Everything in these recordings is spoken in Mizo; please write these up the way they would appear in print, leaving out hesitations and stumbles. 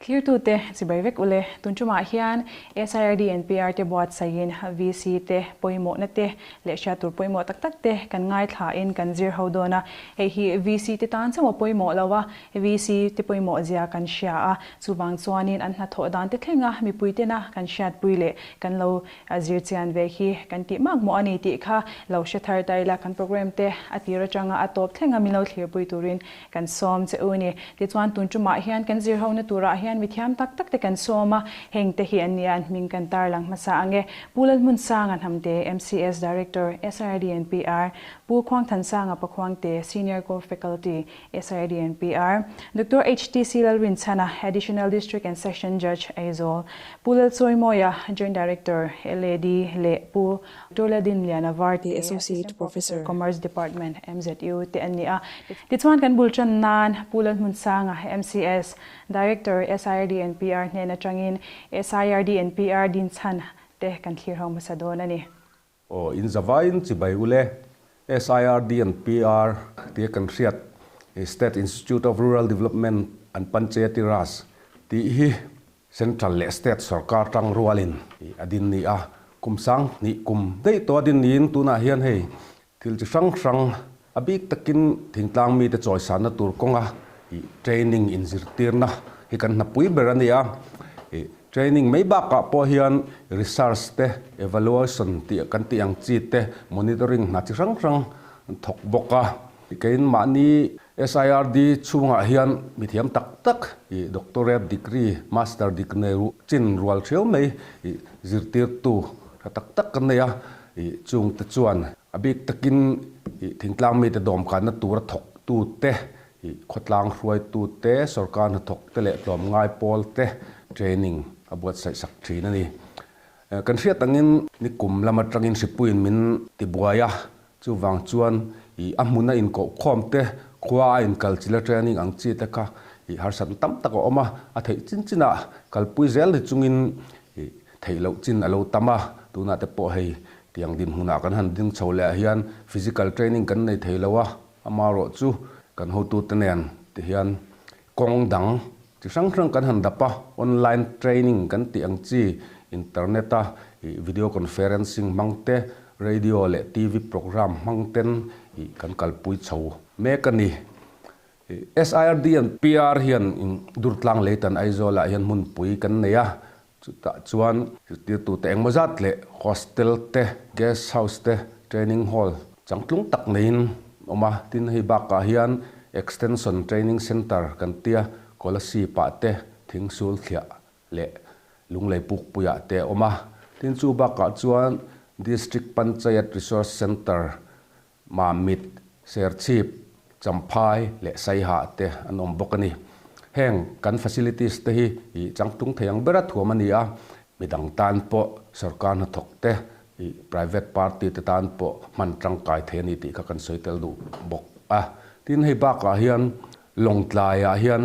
Thlirtute chibai vek ule. Tun tumah hian SIRD and PR te buatsaihin VC te pawimawhna te leh hriat tur pawimawh tak tak te kan ngaithlain kan zir ho dawn a. Hei hi VC te tan chauh a pawimawh lo a, VC te pawimawh zia kan hria a, chuvang chuanin an hnathawh dan te thlenga mipui tena kan hriatpui leh kan lo zir chian ve hi kan tih mak mawh a ni tih kha lo hre thar ta ila kan program te a tir atanga a tawp thlenga min lo thlirpui turin kan sawm che u ni. Tichuan tun tumah hian kan zir hona turah hian mithiam tak tak te kan sawm a, heng te hi an nia an hming kan tarlang hmasa ang e. Pu Lalhmunsanga Hnamte, MCS Director, SIDNPR, Pu Khuangthansanga Pakhuangte, Senior Core Faculty, SIDNPR, Doctor HTC Lalrinchhana, Additional District and Session Judge, Aizawl, Pu Lalchawimawia, Joint Director, LAD leh Pu Doctor Ladinliana Varte, Associate Professor. Commerce Department, MZU te an ni a. Tichuan kan bul tan nan Pu Lalhmunsanga, MCS, Director, SIRDNPR hnen atangin SIRDNPR dinchhan te kan thlir ho hmasa dawn a ni. Aw, in zavaiin chibai ule, SIRDNPR tia kan hriat State Institute of Rural Development and Panchayati Raj tih hi Central leh State sorkar tang rualin a din ni a, kum sang hnih kum daih tawh a din niin tunah hian hei thil chi hrang hrang a bik takin thingtlang mite chawisanna tur kawnga training inzirtirna hi kan hnapui ber a ni a. Training mai bakah pawh hian research te, evaluation tih kan tih ang chi te, monitoring hna chi hrang hrang thawk bawk a. Keiin mahni SIRD chhungah hian mithiam tak tak i doctorate degree, master degree nei chin rual theu mai i zirtirtu tha tak tak kan nei a, i chungte chuan a bik takin i thingtlang mite dawmkanna tura thawktute, i khawtlang hruaitute, sorkar hnathawkte leh tlawmngai pawlte training a buatsaih sak thin a ni. Kan hriat angin nikum lam atangin hripuiin min tibuai a, Chuvang chuan i a hmuna inkohkhawm te, khua a inkalchilh a training ang chi te kha i harsatna tam tak a awm a, a theih chin chinah kalpui zel ni chungin i theih loh chin a lo tam a, tunah te pawh hei tiang dinhmunah kan han ding chho leh ah hian physical training kan nei thei lo a, amaherawh chu kan hotute nen ti hian kawng dang chi hrang hrang kan han dap a, online training kan tih ang chi, internet a ih video conferencing hmang te, radio leh TV program hmang ten ih kan kalpui chho mek a ni. Ih SIRD and PR hian in Durtlang Leitan Aizawl ah hian hmunpui kan nei a, chutah chuan zirtirtute engmaw zat leh hostel te, guest house te, training hall changtlung tak neiin awm a, tin hei bakah hian extension training centre kan tia Kolasib ah te thingsul thliah leh Lunglei pukpuiah te a awm a, tin chu bakah chuan District Panchayat Resource Centre Mamit, Serchhip, Champhai leh Saiha te an awm bawk a ni. Heng kan facilities te hi ih changtlung thei ang bera thuam a ni a, midang tan pawh sorkar hnathawk te ih private party te tan pawh hman tangkai thei a ni tih kha kan sawi tel duh bawk a. Tin hei bakah hian Lawngtlaiah hian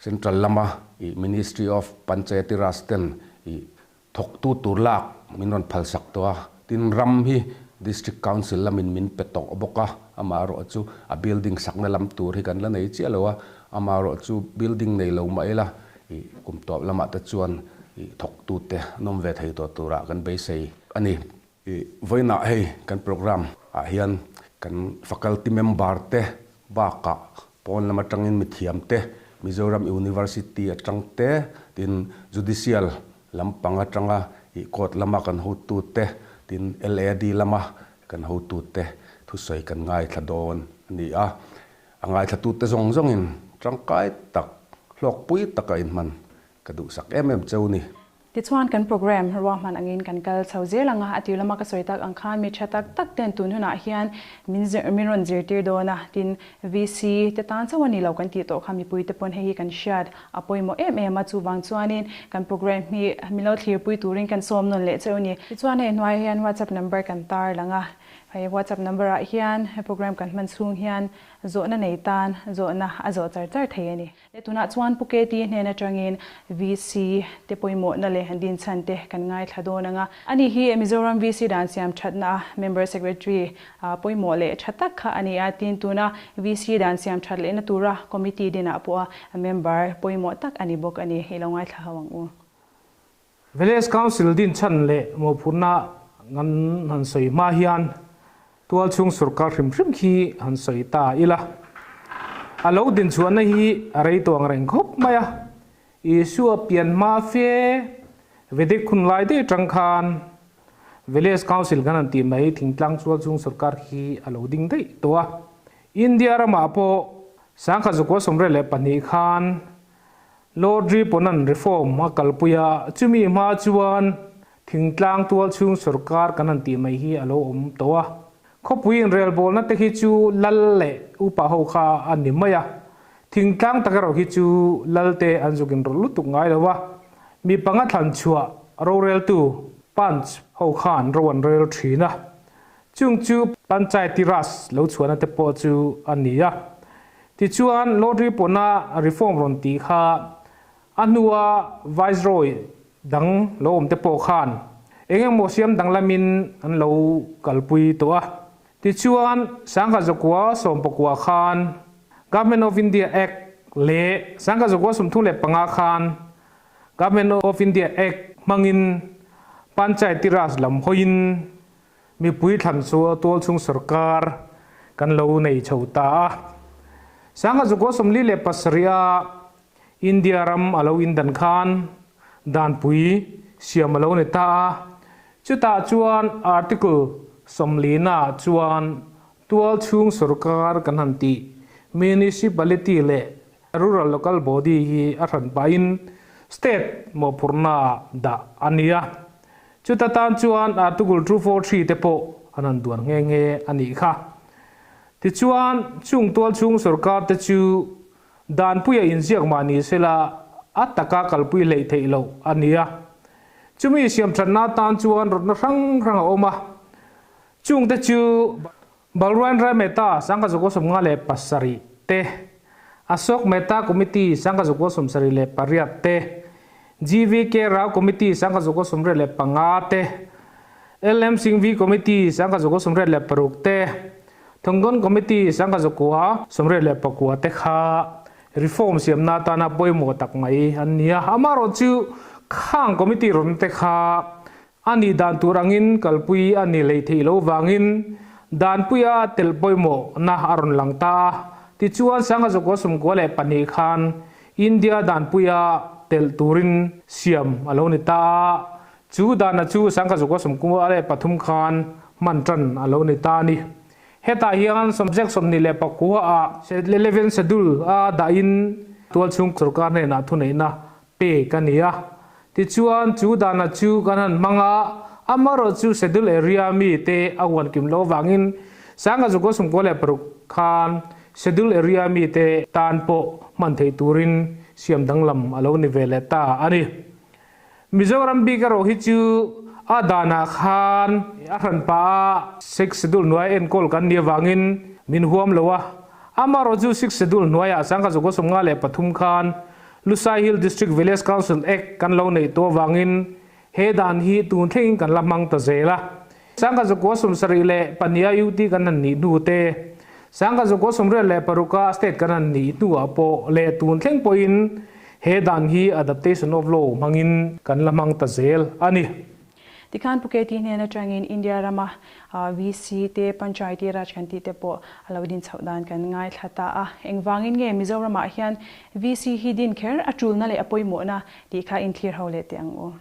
Central lama ih Ministry of Panchayati Raj ten ih Thawktu tur lak min rawn phalsak tawh a, tin ram hi District Council lamin min pe tawh bawk a, amaherawh chu a building sakna lam tur hi kan la nei chiah lo a, amaherawh chu building nei lo mah ila ih kum tawp lamah te chuan ih thawktute an awm ve thei tawh turah kan beisei a ni. Ih vawiinah hei kan program ah hian kan faculty member te bakah pawn lam atangin mithiam te, Mizoram University atang te, tin Judicial lampang atanga ih court lama kan hotu te, tin LAD lama kan hotu te thusawi kan ngaithla dawn a ni a. A ngaithlatute zawng zawngin tangkai tak, hlawkpui taka inhman ka duhsak em em cheu ni. Tichuan kan program ruahman angin kan kal chho zel ang a, a tir lama ka sawi tak ang khan mi tha tak tak ten tun hunah hian min zir min rawn zirtir dawn a, tin VC te tan chauh a ni lo kan tih tawh kha mipui te pawn hei hi kan hriat a pawimawh em em a, chuvang chuanin kan program hi min lo thlirpui turin kan sawm nawn leh cheu a ni. Tichuan hei hnuaiah hian WhatsApp number kan tar lang a. Hei WhatsApp number ah hian he program kan hman chhung hian zawhna nei tan zawhna a zawh char char thei a ni. Le tunah chuan Pu KT hnen atangin VC te pawimawhna leh dinchhan te kan ngaithla dawn ang a. Ani hi Mizoram VC dan siam thatna a Member Secretary pawimawh leh tha tak kha a ni a, tin tuna VC dan siam that lehna tura Committee dinah pawha member pawimawh tak a ni bawk a ni. I lo ngaithla ho ang u. Village Council dinchhan leh mawhphurhna kan han sawi hma hian tualchhung sorkar hrim hrim khi han sawi ta ila. A lo dinchhuahna hi a rei tawh ang reng khawp mai a, Isua pian hma fe Vedic hun lai daih atang khan Village Council kan han tih mai thingtlang tualchhung sorkar khi a lo ding daih tawh a. India ramah pawh 1922 khan Lord Riponan reform a kalpui a, chumi hma chuan thingtlang tual chhung sorkar kan han tih mai hi a lo awm tawh a. Khawpui inrelbawlna te khi chu lal leh upa ho kha a ni mai a, thingtlang tak erawh hi chu lal te an zuk inrawlh lutuk ngai lo a, mi panga thlan chhuah roreltu, Panch, ho khan ro an rel thin a, chung chu Panchayati Raj lo chhuahna te pawh chu a ni a. Tichuan, Lottery pawhna reform rawn tih kha a hnua Viceroy dang lo awm te pawh khan eng emaw siam danglamin an lo kalpui tawh a. Tichuan, 1914 khan Government of India Act leh 1935 khan Government of India Act hmangin Panchayati Raj lam hawiin Mipui thlan chu tualchhung sorkar kan lo nei chho ta a. 1947 a India ram a lo indan khan danpui siam a lo ni ta a. Chutah chuan Article 40 ah chuan tualchhung sorkar kan han tih Municipality leh Rural Local Body hi a hran pahin State mawhphurhna dah a ni a. Chuta tan chuan Article 243 te pawh an han duan nghe nghe a nih kha. Tichuan, chung tualchhung sorkar te chu danpuia inziak mah ni sela a taka kalpui hleih theih loh a ni a. Chumi siamthatna atan chuan rawtna hrang hrang a awm a. Chungte chu Balruan Rai Mehta 1957 te, Ashok Mehta Committee 1978 te, GVK Rao Committee 1985 te, LM Singhvi Committee 1986 te, Thongon Committee 1989 te kha reform siamna atana pawimawh tak mai an ni a. Amaherawhchu khang committee rawn te kha A nih dan tur angin kalpui a ni lei theih loh vangin danpuia telh pawimawhna a rawn lang ta a. Tichuan, 1992 khan India danpuia telh turin siam a lo ni ta a. Chu dana chu 1993 khan hman tan a lo ni ta a ni. Hetah hian subject 29 ah 11 schedule a dahin tualchhung sorkar hnenah thuneihna pek a ni a. Tichuan, chu dana chu kan han hmang a, amaherawh chu Schedule Area mi te a huan kim loh avangin 1996 khan Schedule Area mi te tan pawh hman theih turin siam danglam a lo ni ve leh ta a ni. Mizoram bik erawh hi chu a danah khan a hran pah a, Sixth Schedule hnuaia enkawl kan nih avangin min huam lo a, amaherawh chu Sixth Schedule hnuaiah 1953 khan Lusai Hill District Village Council Act kan lo neih tawh avangin he dan hi tun thlengin kan la hmang ta zel a. 1972 a UT kan han nih hnu te, 1986 a State kan han nih hnuah pawh leh tun thleng pawhin he dan hi Adaptation of Law hmangin kan la hmang ta zel a ni. Tikhan Pu KT hnen atangin India rama VC te, Panchayati Raj kan tih te pawh a lo din chhoh dan kan ngaithla ta a. Engvangin nge Mizoramah hian VC hi din kher a tulna leh a pawimawhna tih kha inthlir ho leh teh ang u.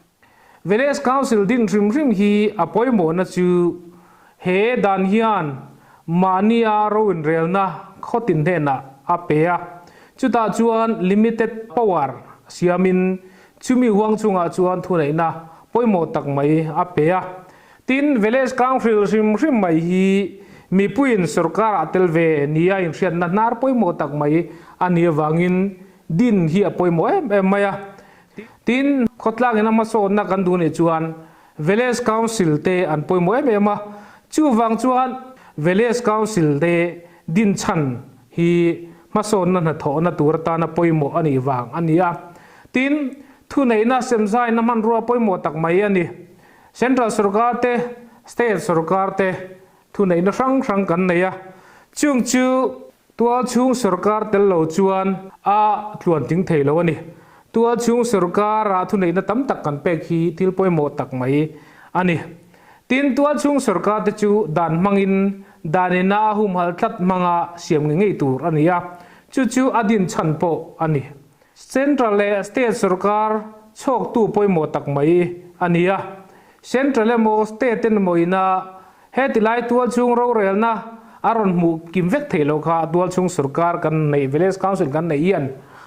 Village Council din hrim hrim hi a pawimawhna chu he dan hian mahnia ro inrelna khawtin hnenah a pe a, chutah chuan limited power siamin Chumi huang chungah chuan thuneihna pawimawh tak mai a pe a. Tin, Village Council hrim hrim mai hi mipuiin sorkarah tel ve nia inhriatna hnar pawimawh tak mai a nih avangin din hi a pawimawh em em mai a. Tin, khawtlangin a hmasawnna kan duh nih chuan Village Council te an pawimawh em em a. Chuvang chuan Village Council te din chhan hi hmasawnna hnathawhna tur atana pawimawh a nih vang a ni a. Tin, thuneihna semzaina hmanrua pawimawh tak mai a ni. Central sorkar te, State sorkar te thuneihna hrang hrang kan nei a, chung chu tualchhung sorkar tel lo chuan a tluanting thei lo a ni. Tualchhung sorkara thuneihna tam tak kan pek hi thil pawimawh tak mai a ni. Tin, tualchhung sorkar te chu dan hmangin danina a humhal tlat hmanga siam nge ngei tur a ni a, chu chu a din chhan pawh a ni. Central leh State sorkar chhawktu pawimawh tak mai a ni a, Central emaw State emaw ina heti lai tualchhung rorelna a rawn hmuh kim vek theih loh kha tualchhung sorkar kan neih Village Council kan neih hian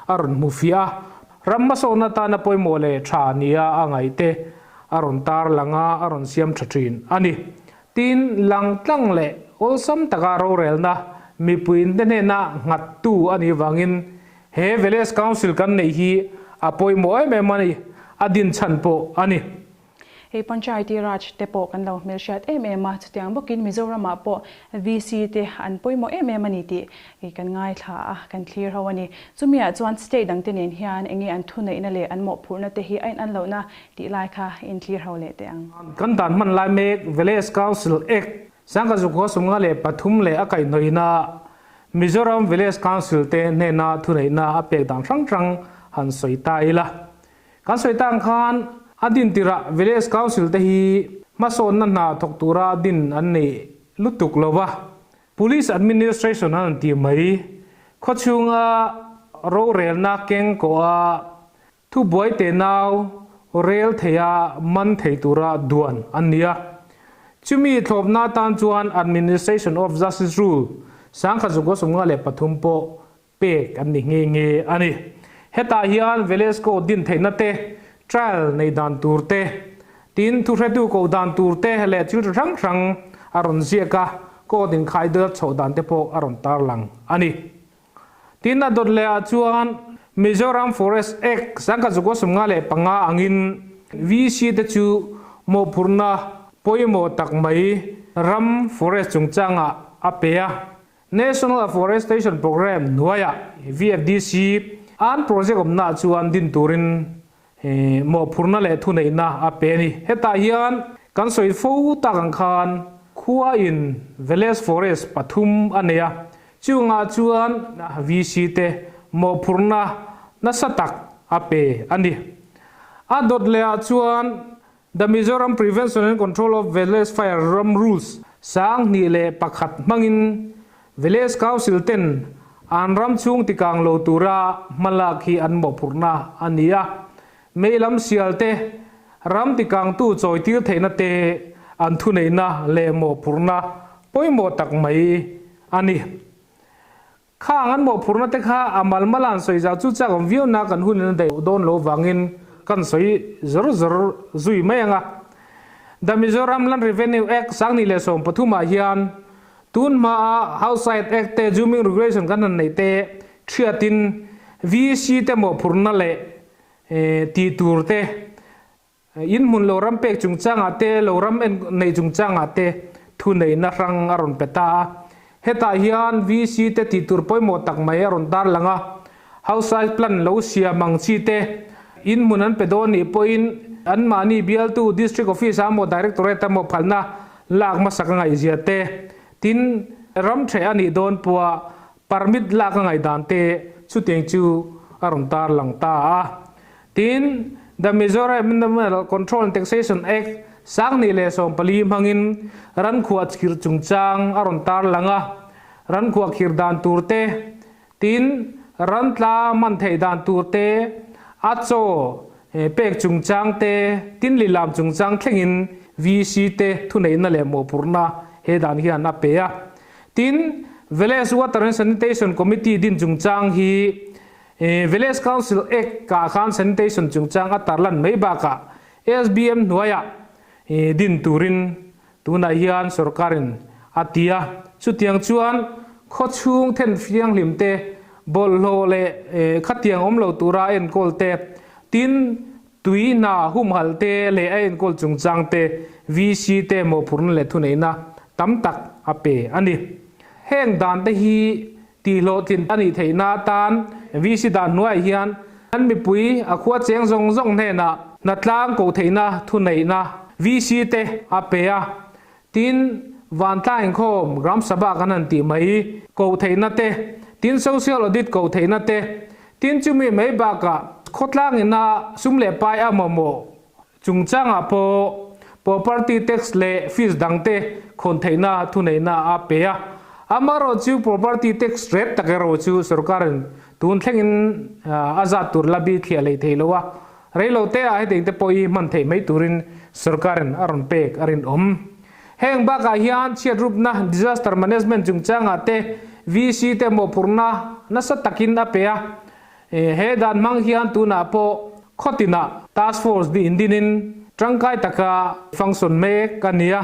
a rawn hmu fiah a, ram hmasawnna atana pawimawh leh tha nia a ngaih te a rawn tarlang a, a rawn siam tha thin a ni. Tin, langtlang leh awlsam taka rorelna mipuinte hnena nghattu a nih vangin he Village Council kan neih hi a pawimawh em em a ni, a din chhan pawh a ni. Hei Panchayati Raj te pawh kan lo hmelhriat em em a, chutiang bawkin Mizoramah pawh VC te an pawimawh em em a ni tih kan ngaithla a, kan thlir ho a ni. Chumiah chuan state dangte nen hian enge an thuneihna leh an mawhphurhna te hi a in an lohna tih lai kha in thlir ho leh teh ang. Kan dan hman lai mek Village Council Act sangkazukua 53 leh a kaihhnawihna Mizoram Village Council te hnena thuneihna a pek dan hrang hrang han sawi ta ila. Kan sawi ta ang khan a din tirah Village Council te hi hmasawnna hna thawk tura din an nei lutuk lova, Police Administration an han ti mai. Khawchhunga rorelna keng kawh a Thubuai tenau rel theia man thei tura duan an ni a. Chumi thlawpna atan chuan Administration of Justice Rule 1953 pawh pek an ni nghe nghe a ni. Hetah hian Village Court din theihna te, trial nei dan tur te, tin thuhretu koh dan tur te leh thil hrang hrang a rawn ziak a, court inkhai deuh chhoh dan te pawh a rawn tarlang a ni. Tin, a dawt leh ah chuan Mizoram Forest Act 1995 angin VC te chu mawhphurhna pawimawh tak mai ram forest chungchangah a pe a. National Afforestation Programme hnuaiah VFDC an project awmnaah chuan din turin mawhphurhna leh thuneihna a pe a ni. Hetah hian kan sawi fo tak ang khan khua in Village Forest pathum a nei a, chungah chuan VC te mawhphurhna nasa tak a pe a ni. A dawt leh ah chuan The Mizoram Prevention and Control of Village Fire Ram Rules 2001 hmangin Village Council ten an ram chhung tikang lo tura hmalak hi an mawhphurhna a ni a. Mei lam sial te, ram tikangtu chawitir theihna te an thuneihna leh mawhphurhna pawimawh tak mai a ni. Khang an mawhphurhna te kha a mal mal a an sawi zau chu chak awm viau na kan hun in a daih dawn lo vangin kan sawi zawr zawr zui mai ang a. The Mizoram Land Revenue Act 2013 ah hian tun hma a House Site Act te Zooming Regulation kan han neih te thiatin VC te mawhphurhna leh tih tur te In hmun lo ram pek chungchangah te, lo ram en neih chungchangah te thuneihna hrang a rawn pe ta a. Hetah hian VC te tih tur pawimawh tak mai a rawn tarlang a. House size plan lo siam ang chi te, in hmun an pe dawn nih pawhin anmahni bialtu District Office ah emaw Directorate ah emaw phalna lak hmasak a ngaihzia te, tin ram ṭheh a nih dawn pawha permit lak a ngaihdan te chutiang chu a rawn tarlang ta a. Tin, The Mizoram Animal Control and Taxation Act 2014 hmangin rankhuah khir chungchang a rawn tarlang a, rankhuah khir dan tur te, tin, ran tla man theih dan tur te, a chaw pek chungchang te, tin lilam chungchang thlengin VC te thuneihna leh mawhphurhna he dan hian a pe a. Tin, Village Water and Sanitation Committee din chungchang hi Village Council Act ah khan sanitation chungchang a tarlan mai bakah SBM hnuaiah din turin tunah hian sorkarin a ti a. Chutiang chuan khawchhung then fianghlim te, bawlhhlawh leh khatiang awm lo tura a enkawl te, tin tui hna humhalh te leh a enkawl chungchang te, VC te mawhphurhna leh thuneihna tam tak a pe a ni. Heng dan te hi tihhlawhtlin a nih theihna atan VC dan hnuaiah hian an mipui a khua cheng zawng zawng hnenah hnatlang koh theihna thuneihna VC te a pe a. Tin, vantlang inkhawm Gram Sabha kan han tih mai koh theihna te, tin Social Audit koh theihna te, tin chumi mai bakah khawtlang ina sum leh pai a mamawh chungchangah pawh property tax leh fees dangte khawn theihna thuneihna a pe a. Amaherawhchu property tax rate tak erawh chu sorkarin tun thlengin a zat tur la bi thliah leh thei lo a, Reilo te ah hetiang te pawh hi hman theih mai turin sorkarin a rawn pek a rinawm. Heng bakah hian chhiatrupna, disaster management, chungchangah te VC te mawhphurhna nasa takin a pe a. He dan hmang hian tunah pawh khawtinah task force di indinin tangkai taka function mek a ni a.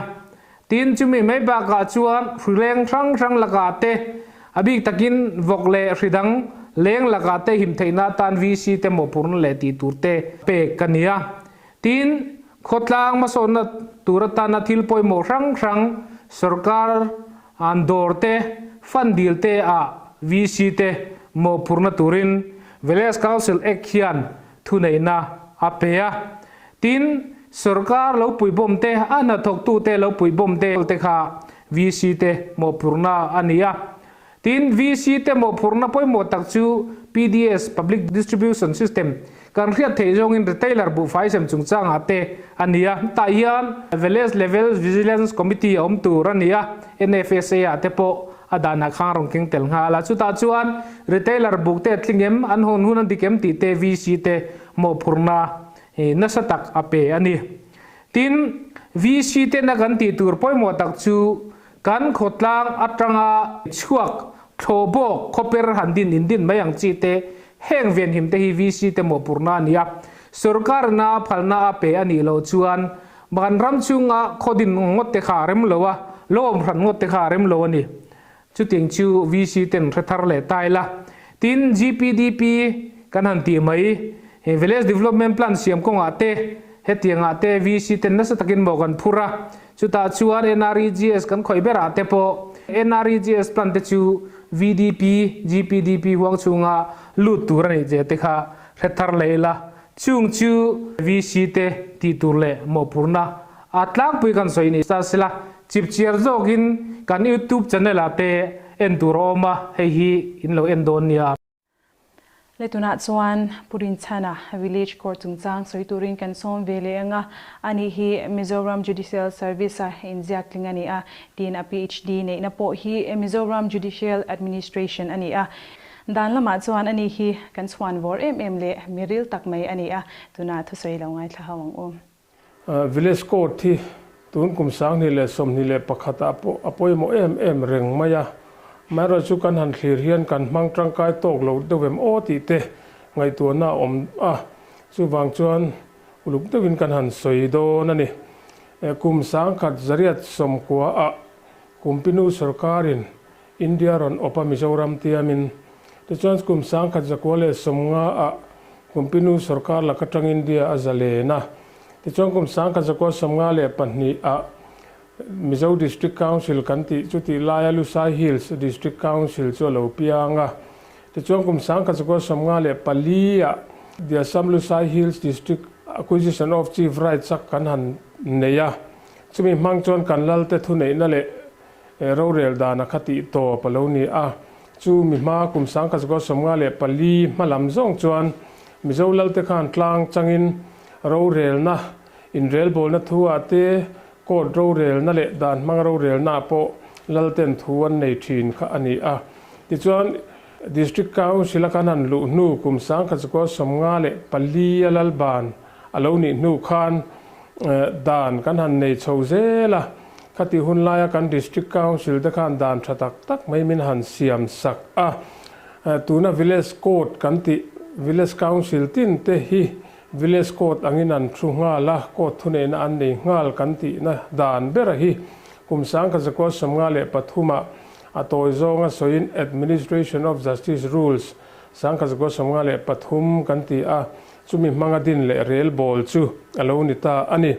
Tin, chumi mai bakah chuan hrileng hrang hrang lakah te, a bik takin vawk leh hri dang leng lakah te him theihna atan VC te mawhphurhna leh tih tur te pek a ni a. Tin, khawtlang hmasawnna tur atana thil pawimawh hrang hrang sorkar an dawr te, fund dil te ah VC te mawhphurhna turin Village Council Act hian thuneihna a pe a. Tin, sorkar lo puihbawm te, a hnathawktute lo puihbawm te te kha VC te mawhphurhna a ni a. Tin, VC te mawhphurhna pawimawh tak chu PDS, Public Distribution System, kan hriat theih zawngin retailer buhfai sem chungchangah te a ni a. Tah hian Village Level Vigilance Committee a awm tur a ni a, NFSA ah te pawh a danah khan rawn keng tel nghal a. Chutah chuan retailer buk te a tling em, an hawn hun a dik em tih te VC te mawhphurhna hi nasa tak a pe a ni. Tin, VC tena kan tih tur pawimawh tak chu kan khawtlang atanga chhuak thlawh bawk khawper han din in din mai ang chi te, heng venhim te hi VC te mawhphurhna a ni a. Sorkarina phalna a pe a nih loh chuan kan ram chhunga khaw din ngawt te kha a rem lo a, lo awm hran ngawt te kha a rem lo a ni. Chutiang chu VC ten hre thar leh ta ila. Tin, GPDP kan han tih mai, he Village Development Plan siam kawngah te, hetiangah te VC ten nasa takin maw kan phur a. Chutah chuan NREGS kan khawih berah te pawh NREGS plan te chu VDP, GPDP huang chhunga lut tur a nih che te kha hre thar leh ila. Chung chu VC te tih tur leh mawhphurhna A tlangpui kan sawi ni ta sela, chipchiar zawkin kan YouTube channel ah te en tur a awm a, hei hi in lo en dawn nia. Le tunah chuan Pu Rinchhana Village Court chungchang sawi turin kan sawm ve leh ang a, ani hi Mizoram Judicial Service a inziak tling a ni a, tin a PhD neihna pawh hi Mizoram Judicial Administration a ni a. Dan lamah chuan ani hi kan chhuan vawr em em leh miril tak mai a ni a, tunah thusawi lo ngaithla ho ang u. Village Court hi tun kum 2021 ah pawh a pawimawh em em reng mai a, amaherawhchu chu kan han thlir hian kan hmang tangkai tawk lo deuh em aw tih te ngaihtuahna a awm a, chuvang chuan uluk deuhin kan han sawi dawn a ni. Kum 1990 ah Kumpinu sawrkarin India rawn awp a Mizoram tiamin. Tichuan kum 1990 ah Kumpinu sawrkar lak atang India a zalen a. Tichuan kum 1992 ah Mizo District Council kan tih chu tih laia Lusai Hills District Council chu a lo piang a. Tichuan kum 1994 ah The Assam Lusai Hills District Acquisition of Chief Rights a kan han nei a. Chumi hmang chuan kan lalte thuneihna leh Rorel dana kha tih tawp a lo ni a, chu mi hma kum 1994 hma lam zawng chuan Mizo lalte khan tlang changin rorelna, inrelbawlna thu ah te, court rorelna leh dan hmang rorelna ah pawh lalten thu an nei thin kha a ni a. Tichuan, District Council a kan han luh hnu kum 1994 a lalban a lo nih hnu khan dan kan han nei chho zel a, khati hun laia kan District Council te khan dan tha tak tak mai min han siam sak a, tuna Village Court kan tih Village Council tin te hi Village Court angin an thu nghal a, Court thuneihna an nei nghal kan tihna dan bera hi kum 1993 ah a tawi zawnga sawiin Administration of Justice Rules 1993 kan ti a, Chumi hmanga din leh rel bawl chu a lo ni ta a ni.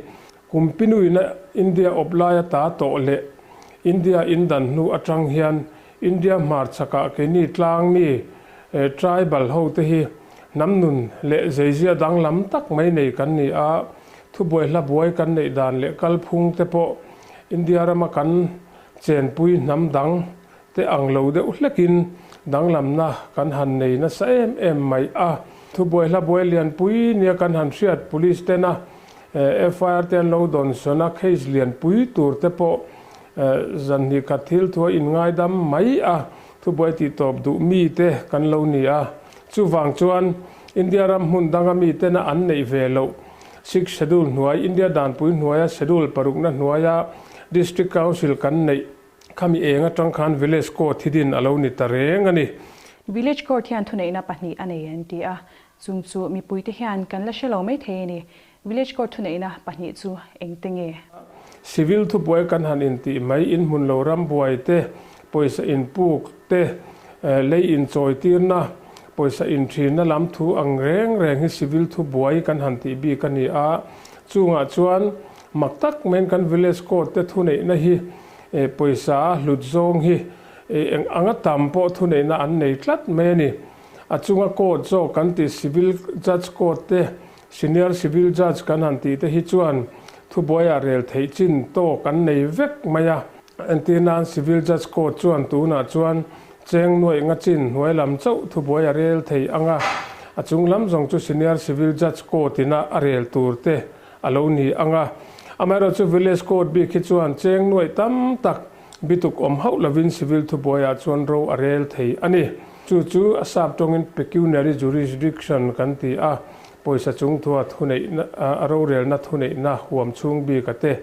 Kum pinuina India awp laia ta tawh leh India indan hnu atang hian India hmarchhakah keini tlang mi tribal ho te hi hnam nun leh zeizia danglam tak mai nei kan ni a, thubuai hla buai kan neih dan leh kalphung te pawh India rama kan chenpui hnam dang te ang lo deuh hlekin danglamna kan han nei nasa em em mai a. Thubuai hla buai lianpui nia kan han hriat police tena FIR te an lo dawnsawn a, case lianpui tur te pawh zan hnih khat thil thua inngaidam mai a, thubuai tih tawp duh mi te kan lo ni a. Chuvang chuan India ram hmun danga mi tena an neih ve loh Sixth Schedule hnuai, India danpui hnuaia Schedule parukna hnuaia District Council kan neih Khami eng atang khan Village Court hi din a lo ni ta reng a ni. Village Court hian thuneihna pahnih a nei an ti a, chung chu mipuite hian kan la hre lo mai thei a ni. Village Court thuneihna pahnih chu engte nge? Civil thubuai kan han intih mai, inhmun lo ram buai te, pawisa inpuk te, lei inchawitirna, pawisa inthinna lam thu ang reng reng hi civil thubuai kan han tih bik a ni a. Chungah chuan mak tak maiin kan Village Court te thuneihna hi Pawisa hlut zawng hi eng anga tam pawh thuneihna an nei tlat mai a ni. A chunga court zawk kan tih Civil Judge Court te, Senior Civil Judge kan han tih te hi chuan thubuaiah rel theih chin tawk an nei vek mai a. Entir nan Civil Judge Court chuan tunah chuan cheng nuaih nga chin hnuai lam chauh thubuai a rel thei ang a, a chung lam zawng chu Senior Civil Judge Court ina a rel tur te a lo ni ang a. Amaherawhchu Village Court bik hi chuan cheng nuaih tam tak bituk awm hauh lovin civil thubuaiah chuan ro a rel thei a ni. Chu chu a sap tawngin pecuniary jurisdiction kan ti a, pawisa chungthua thuneihna, a rorelna thuneihna huam chhung bik a te.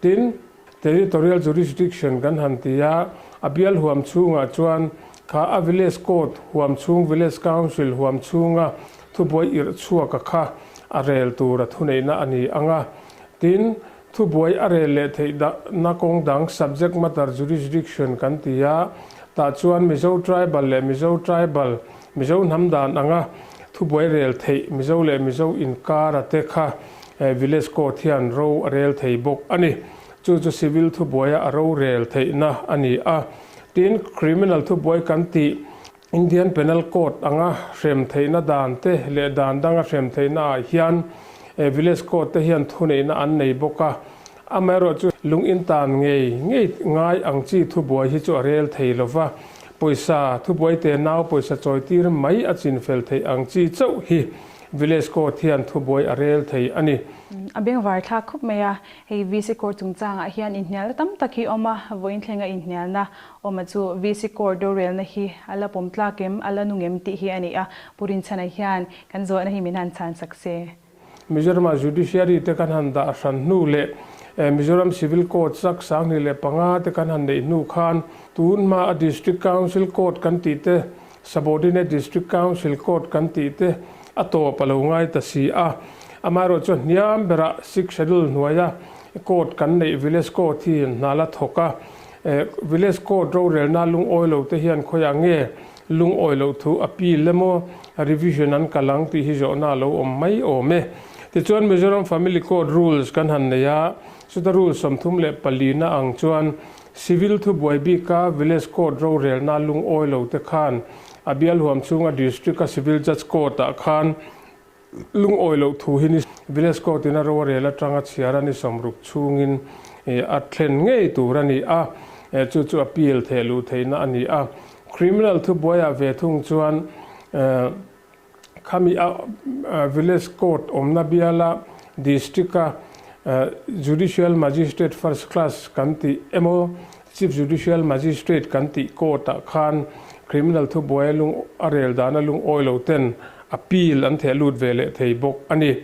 Tin, territorial jurisdiction kan han ti a, a bial huam chhungah chuan kha a Village Court huam chhung, Village Council huam chhunga Thubuai irh chhuak a kha a rel tur a thuneihna a ni ang a. Tin, thubuai a rel leh theih na kawng dang subject matter jurisdiction kan ti a, tah chuan Mizo tribal leh Mizo tribal, Mizo hnam dan anga thubuai rel theih Mizo leh Mizo inkar a te kha village court hian ro a rel thei bawk a ni. Chu chu civil thubuaia a ro rel theihna a ni a. Tin, criminal thubuai kan tih Indian Penal Code anga hrem theihna dan te leh dan danga hrem theihna ah hian Village Court te hian thuneihna an nei bawk a. Amaherawhchu lung intan ngei ngei ngai ang chi thubuai hi chu a rel thei lova, pawisa thubuai te nau pawisa chawitir mai a chinfel theih ang chi chauh hi Village Court hian thubuai a rel thei a ni. A bengvar thlak khawp mai a, hei VC Court chungchangah hian inhnialna tam tak hi awm a, vawiin thlenga inhnialna Awma chu VC Court rorelna hi a la pawm tlak em, a la nung em tih hi a ni a, Pu Rinchhana hian kan zawhna hi min han chhan sak se. Mizorama Judiciary te kan han dah hran hnu leh Mizoram Civil Court chak 2005 te kan han neih hnu khan tun hma a District Council Court kan tih te, Subordinate District Council Court kan tih te a tawp a lo ngai ta si a. Amaherawhchu chuan hniam berah Sixth Schedule hnuaia Court kan neih Village Court hi hna la thawk a. Village Court rorelna lungawi lo te hian khawiah nge lungawi loh thu appeal emaw revision an kal ang tih hi zawhna a lo awm mai awm e. Tichuan Mizoram Family Court Rules kan han nei a, chuta Rule 34 na ang chuan Civil thubuai bika Village Court rorelna lungawi lo te khan a bial huam chhunga District a Civil Judge Court ah khan Lungawi loh thu hi ni Village Court in a ro a rel atanga chhiar a ni 60 chhungin a thlen ngei tur a ni a, chu chu appeal theh luh theihna a ni a. Criminal thubuaiah ve thung chuan khami a Village Court awmna biala District a Judicial Magistrate First Class kan tih emaw Chief Judicial Magistrate kan tih court ah khan criminal thubuai lung a rel dana lungawi lo ten appeal an theh lut ve leh thei bawk a ni.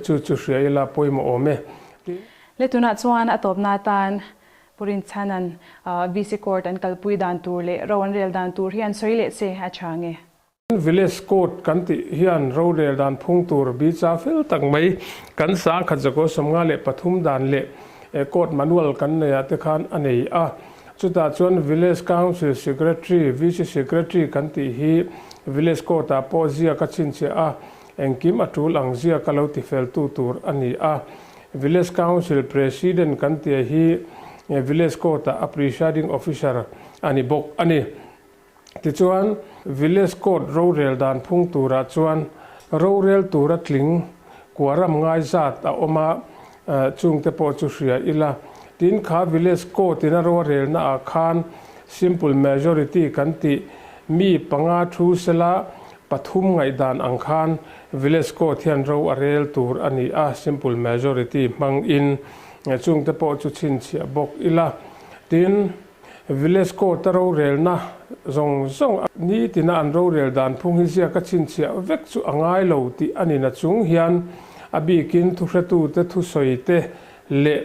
Chu chu hria ila pawimawh awm e. Le tunah chuan a tawpna atan Pu Rinchhana'n VC Court an kalpui dan tur leh ro an rel dan tur hi an sawi leh che a tha nge? Village Court kan tih hian rorel dan phung tur bicha fel tak mai kan 1953 dan leh Court Manual kan nei ah te khan a nei a. Chutah chuan Village Council Secretary, VC Secretary kan tih hi Village Court ah pawh ziak a chhinchhiah a, engkim a tul ang ziak a lo tifel tu tur a ni a. Village Council President kan tih hi Village Court-ah a Presiding Officer a ni bawk a ni. Tichuan, Village Court rorel dan phung turah chuan rorel tura tling kuaram ngai zat a awm a, chungte pawh chu hria ila. Tin, kha Village Court-in a rorelna ah khan Simple Majority kan tih mi panga thu sela pathum ngaihdan ang khan Village Court hian ro a rel tur a ni a, Simple Majority hmangin chungte pawh chu chhinchhiah bawk ila. Tin, Village Court-a rorelna zawng zawng nitina an rorel dan phung hi ziaka chhinchhiah vek chu a ngai lo tih a ni na chung hian a bikin thuhretute thusawite leh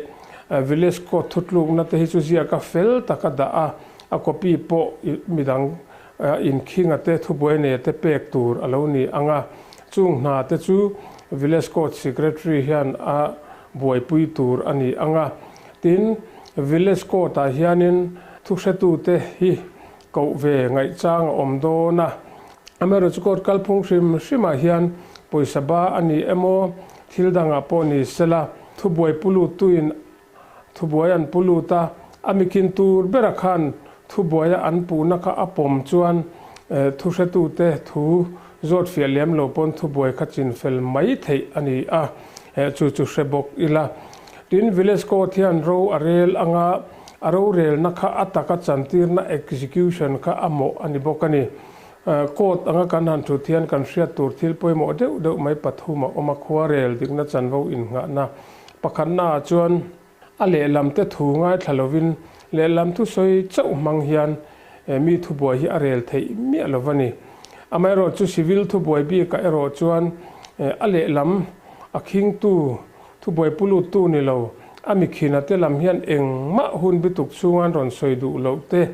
Village Court thutlukna te hi chu ziaka fel taka dah a, a copy pawh midang inkhinga te thubuai nei te pek tur a lo ni ang a, chung hna te chu Village Court Secretary hian a buaipui tur a ni ang a. Tin, Village Court-ah hianin thuhretute hi koh ve ngaihchang a awm dawn a. Amaherawhchu court kalphung hrim hrimah hian pawisa ba a ni emaw, thil dangah pawh ni sela, thubuai pu luttuin thubuai an pu lut a, a mikin tur bera khan thubuaia an puhna kha a pawm chuan thuhretute thu zawt fiah lem lo pawn thubuai kha chinfel mai theih a ni a, chu chu hre bawk ila. Tin, Village Court hian ro a rel anga a rorelna kha a taka chantirna, execution, kha a mawh a ni bawk a ni. Court anga kan han thut hian kan hriat tur thil pawimawh deuh deuh mai pathum a awm a, khuarel dikna chanvo innghahna pakhatnaah chuan a lehlam te thu ngaithla lovin lehlam thusawi chauh hmang hian mi thubuai hi a rel theih miah lo va ni. Amaherawhchu civil thubuai bikah erawh chuan a lehlam a khingtu Thubuai pu luttu ni lo, a mikhina te lam hian engmah hun bituk chhunga an rawn sawi duh loh te,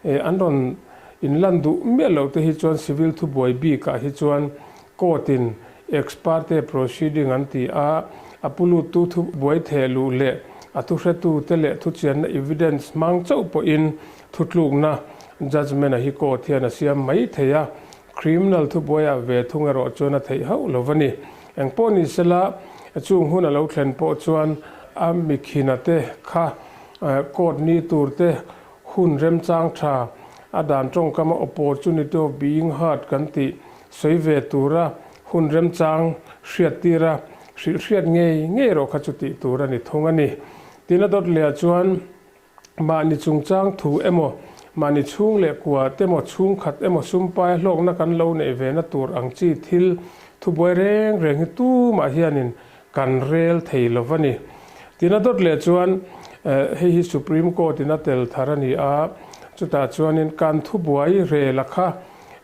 an rawn inlan duh miah loh te hi chuan civil thubuai bikah hi chuan court in ex parte proceeding an ti a, a pu luttu thubuai theh luh leh a thuhretu te leh thuchianna evidence hmang chauh pawhin thutlukna judgement a hi court hian a siam mai thei a, criminal thubuaiah ve thung erawh chuan a theih hauh lo va ni. Engpawh ni sela, chung hun a lo thlen pawh chuan a mikhina te kha court ni tur te hun remchang tha a dan tawngkama opportunity of being heard kan tih sawi ve tura hun remchang hriat tira hrilh hriat ngei ngei erawh kha chu tih tur a ni thung a ni. Tin a dawt leh chuan Mahni chungchang thu emaw, mahni chhung leh kua te emaw, chhungkhat emaw sumpai hlawkna kan lo neih ve na tur ang chi thil thubuai reng reng hi tumah hianin kan rel thei lo va ni. Tina dawt leh chuan hei hi Supreme Court in a tel thar a ni a, chutah chuanin kan thubuai rel a kha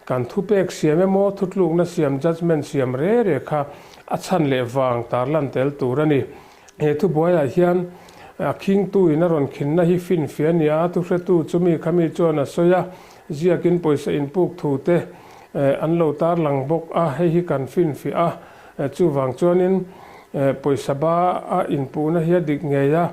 kan thupek siam emaw, thutlukna siam, judgement siam re re kha a chhan leh vang tarlan tel tur a ni. He thubuaiah hian a khingtu in a rawn khinna hi finfiah a ni a, thuhretu chumi khami chuan a sawi a, ziakin pawisa inpuk thu te an lo tarlang bawk a, hei hi kan finfiah a, chuvang chuanin pawisa ba a inpuhna hi a dik ngei a,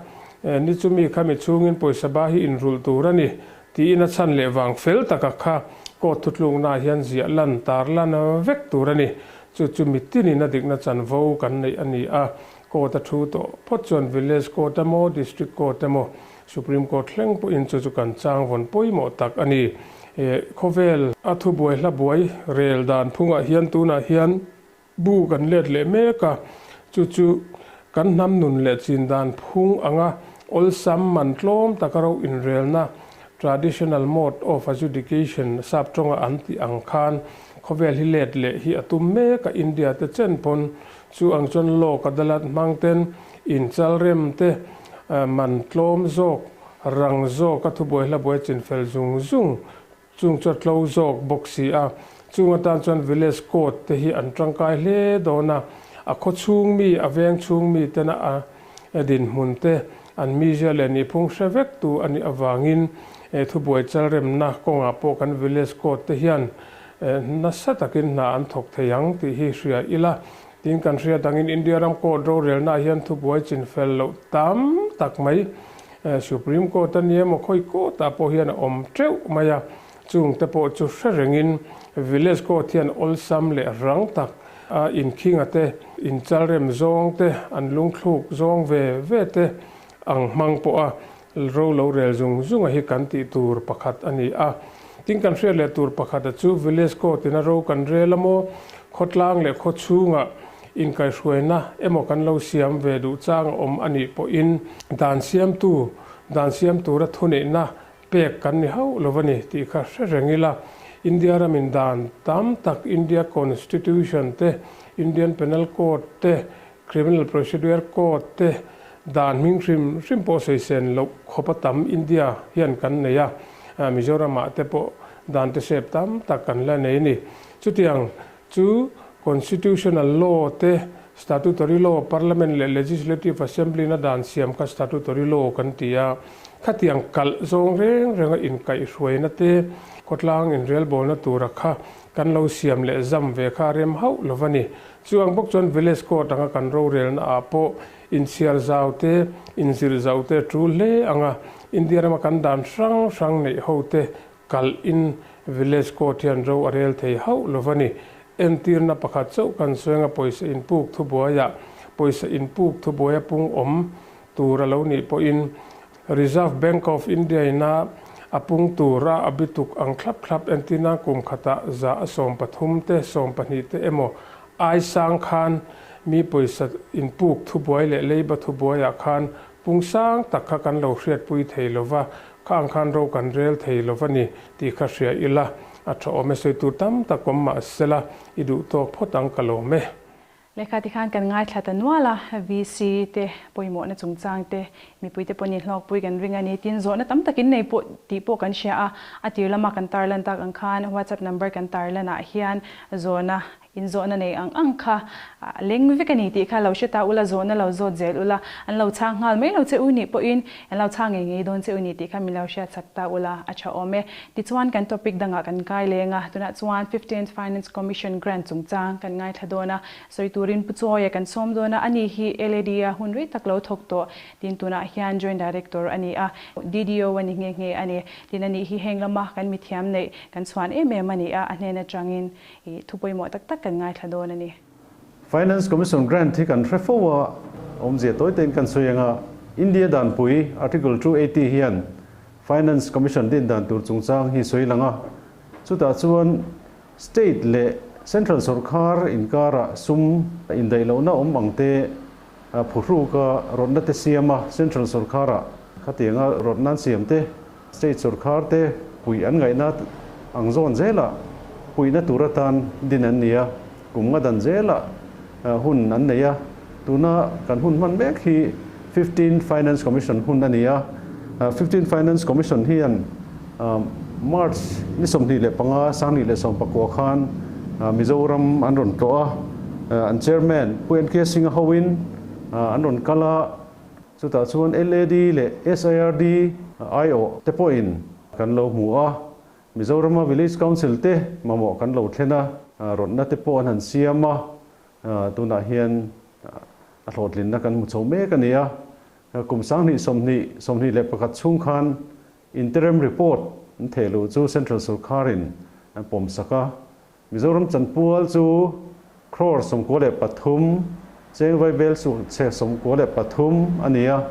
ni chumi khami chhungin pawisa ba hi inrulh tur a ni tiin a chhan leh vang fel taka kha court thutluknaah hian ziah lan tarlan vek tur a ni. Chu chu mitinin a dikna chanvo kan neih a ni a, Court a thu tawh phawt chuan Village Court emaw, District Court emaw, Supreme Court thleng pawhin chu chu kan chang vawn pawimawh tak a ni. Khawvel a thubuai hla buai rel dan phungah hian tunah hian bu kan let leh mek a, chu chu kan hnam nun leh chin dan phung anga awlsam man tlawm taka ro inrelna, traditional mode of adjudication, sap tawnga an tih ang khan khawvel hi let leh hi a tum mek a, India te chen pawn Chu ang chuan Lok Adalat hmang ten inchal rem te man tlawm zawk, rang zawk a thubuai hlabuai chinfel zung zung chung chu a tlo zawk bawk si a. Chung atan chuan Village Court te hi an tangkai hle dawn a, a khaw chhung mi, a veng chhung mi tena a dinhmun te an mizia leh nihphung hre vek tu a nih avangin thubuai chalremna kawngah pawh kan Village Court te hian Nasa takin hna an thawk thei ang tih hi hria ila, tin kan hriat angin India ram court rorelnaah hian thubuai chinfel loh tam tak mai Supreme Court a ni emaw khawi court-ah pawh hian a awm teuh mai a, chungte pawh chu hre rengin Village Court hian awlsam leh rang tak a inkhinga te, inchalrem zawng te, an lungthluk zawng ve ve te ang hmang pawh a. Ro lo rel zung zunga hi kan tih tur pakhat a ni a. Tin kan hriat leh tur pakhata chu Village Court ina ro kan rel a maw, khawtlang leh khaw chhunga inkaihhruaina emaw kan lo siam ve duh chang a awm a nih pawhin dan siamtu, dan siam tura thuneihna pek kan ni hauh lo a ni tih kha hre reng ila. India ramin dan tam tak India Constitution te, Indian Penal Code te, Criminal Procedure Code te dan hming hrim hrim pawh sawi sen loh khawp a tam India hian kan nei a, Mizoram-ah te pawh dan te sep tam tak kan la nei a ni. Chutiang chu Constitutional Law te, Statutory Law, Parliament leh Legislative Assembly-na dan siam kha Statutory Law kan ti a, khatiang kalh zawng reng renga inkaihhruaina te, khawtlang inrelbawlna tura kha kan lo siam leh zam ve kha a rem hauh lo va ni. Chu ang bawk chuan Village Court anga kan rorelna ah pawh inchhiar zau te, inzir zau te a tul hle ang a, India rama kan dan hrang hrang neih ho te kalh in Village Court hian ro a rel thei hauh lo va ni. Entirna pakhat chauh kan sawi anga pawisa inpuk thubuaiah pawisa inpuk thubuaia pung awm tur a lo nih pawhin Reserve Bank of India ina a pung tura a bituk ang thlap thlap entirna kum khatah 130 te 20 te emaw ai sang khan mi pawisa inpuk thubuai leh leiba thubuaiah khan pung sang tak kha kan lo hriatpui thei lova, kha ang khan ro kan rel thei lova ni tih kha hria ila a tha awm e. Sawi tur tam tak awm mahsela i duh tawk phawt ang ka lawm e. Lehkha ti khan kan ngaithla ta nual a, VC te pawimawhna chungchang te, mipuite pawhin hlawkpui kan ring a ni. Tin, zawhna tam takin nei pawh tih pawh kan hria a, a tir lama kan tarlan tak ang khan WhatsApp number kan tarlanah hian zawhna, inzawhna nei ang ang kha leng vek a ni tih kha lo hre ta ula, zawhna lo zawt zel ula, an lo chhang nghal mai lo che u nih pawhin an lo chhang ngei ngei dawn che u ni tih kha min lo hriatsak ta ula a tha awm e. Tichuan kan topic dangah kan kai leng a, tunah chuan Fifteenth Finance Commission Grant chungchang kan ngaithla dawn a, sawi turin Pu Chawia kan sawm dawn a, ani hi LAD a hun rei tak lo thawk tawh, tin tunah hian Joint Director a ni a, DDO a ni nghe nghe a ni, tin ani hi heng lama kan mithiam neih kan chhuan em em a ni a, a hnen atangin i thu pawimawh tak tak kan ngaithla dawn a ni. Finance Commission Grant hi kan hre fo a, awmzia tawi tein kan sawi ang a, India danpui Article 280 hian Finance Commission din dan tur chungchang hi sawi lang a, chutah chuan State leh Central sawrkar inkarah sum indaih lohna awm ang te phuhruka rawtna te siam a, Central sawrkarah khatianga rawtna an siam te, State sawrkar te puih an ngaihna ang zawn zelah puihna tur atan din an ni a, kum nga dan zelah hun an nei a, tuna kan hun hman mek hi 15 Finance Commission hun a ni a, 15 Finance Commission hian March ni 25 2019 khan Mizoram an rawn tlawh a, an Chairman Pu NK Singh a hoin an rawn kal a, chutah chuan LAD leh SIRD aiawh te pawhin kan lo hmu a. Mizorama Village Council te mamawh kan lo thlen a, rawtna te pawh an han siam a, tunah hian a hlawhtlinna kan hmu chho mek a ni a. Kum 2020, 21 chhung khan Interim Report an theh luh chu Central Sawrkarin an pawmsak a, Mizoram chanpual chu crore 93, cheng vaibel chu chhe 93 a ni a.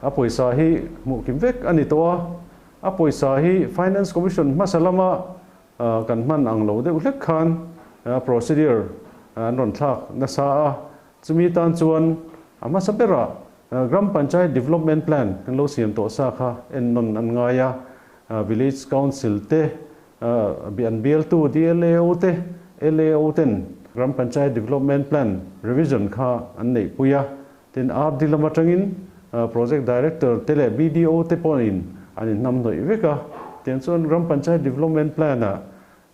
A pawisa hi hmuh kim vek a ni tawh a. A pawisa hi Finance Commission hmasa lama kan hman ang lo deuh hlek khan procedure an rawn thlak nasa a. Chumi tan chuan a hmasa berah Gram Panchayat Development Plan kan lo siam tawh sa kha ennawn an ngai a. Village Council te, an bialtu DLAO te, LAO ten Gram Panchayat Development Plan revision kha an neihpui a. Tin, RD lam atangin Project Director te leh BDO te pawhin an inhnamhnawih vek a. Tiang chuan Gram Panchayat Development Plan-ah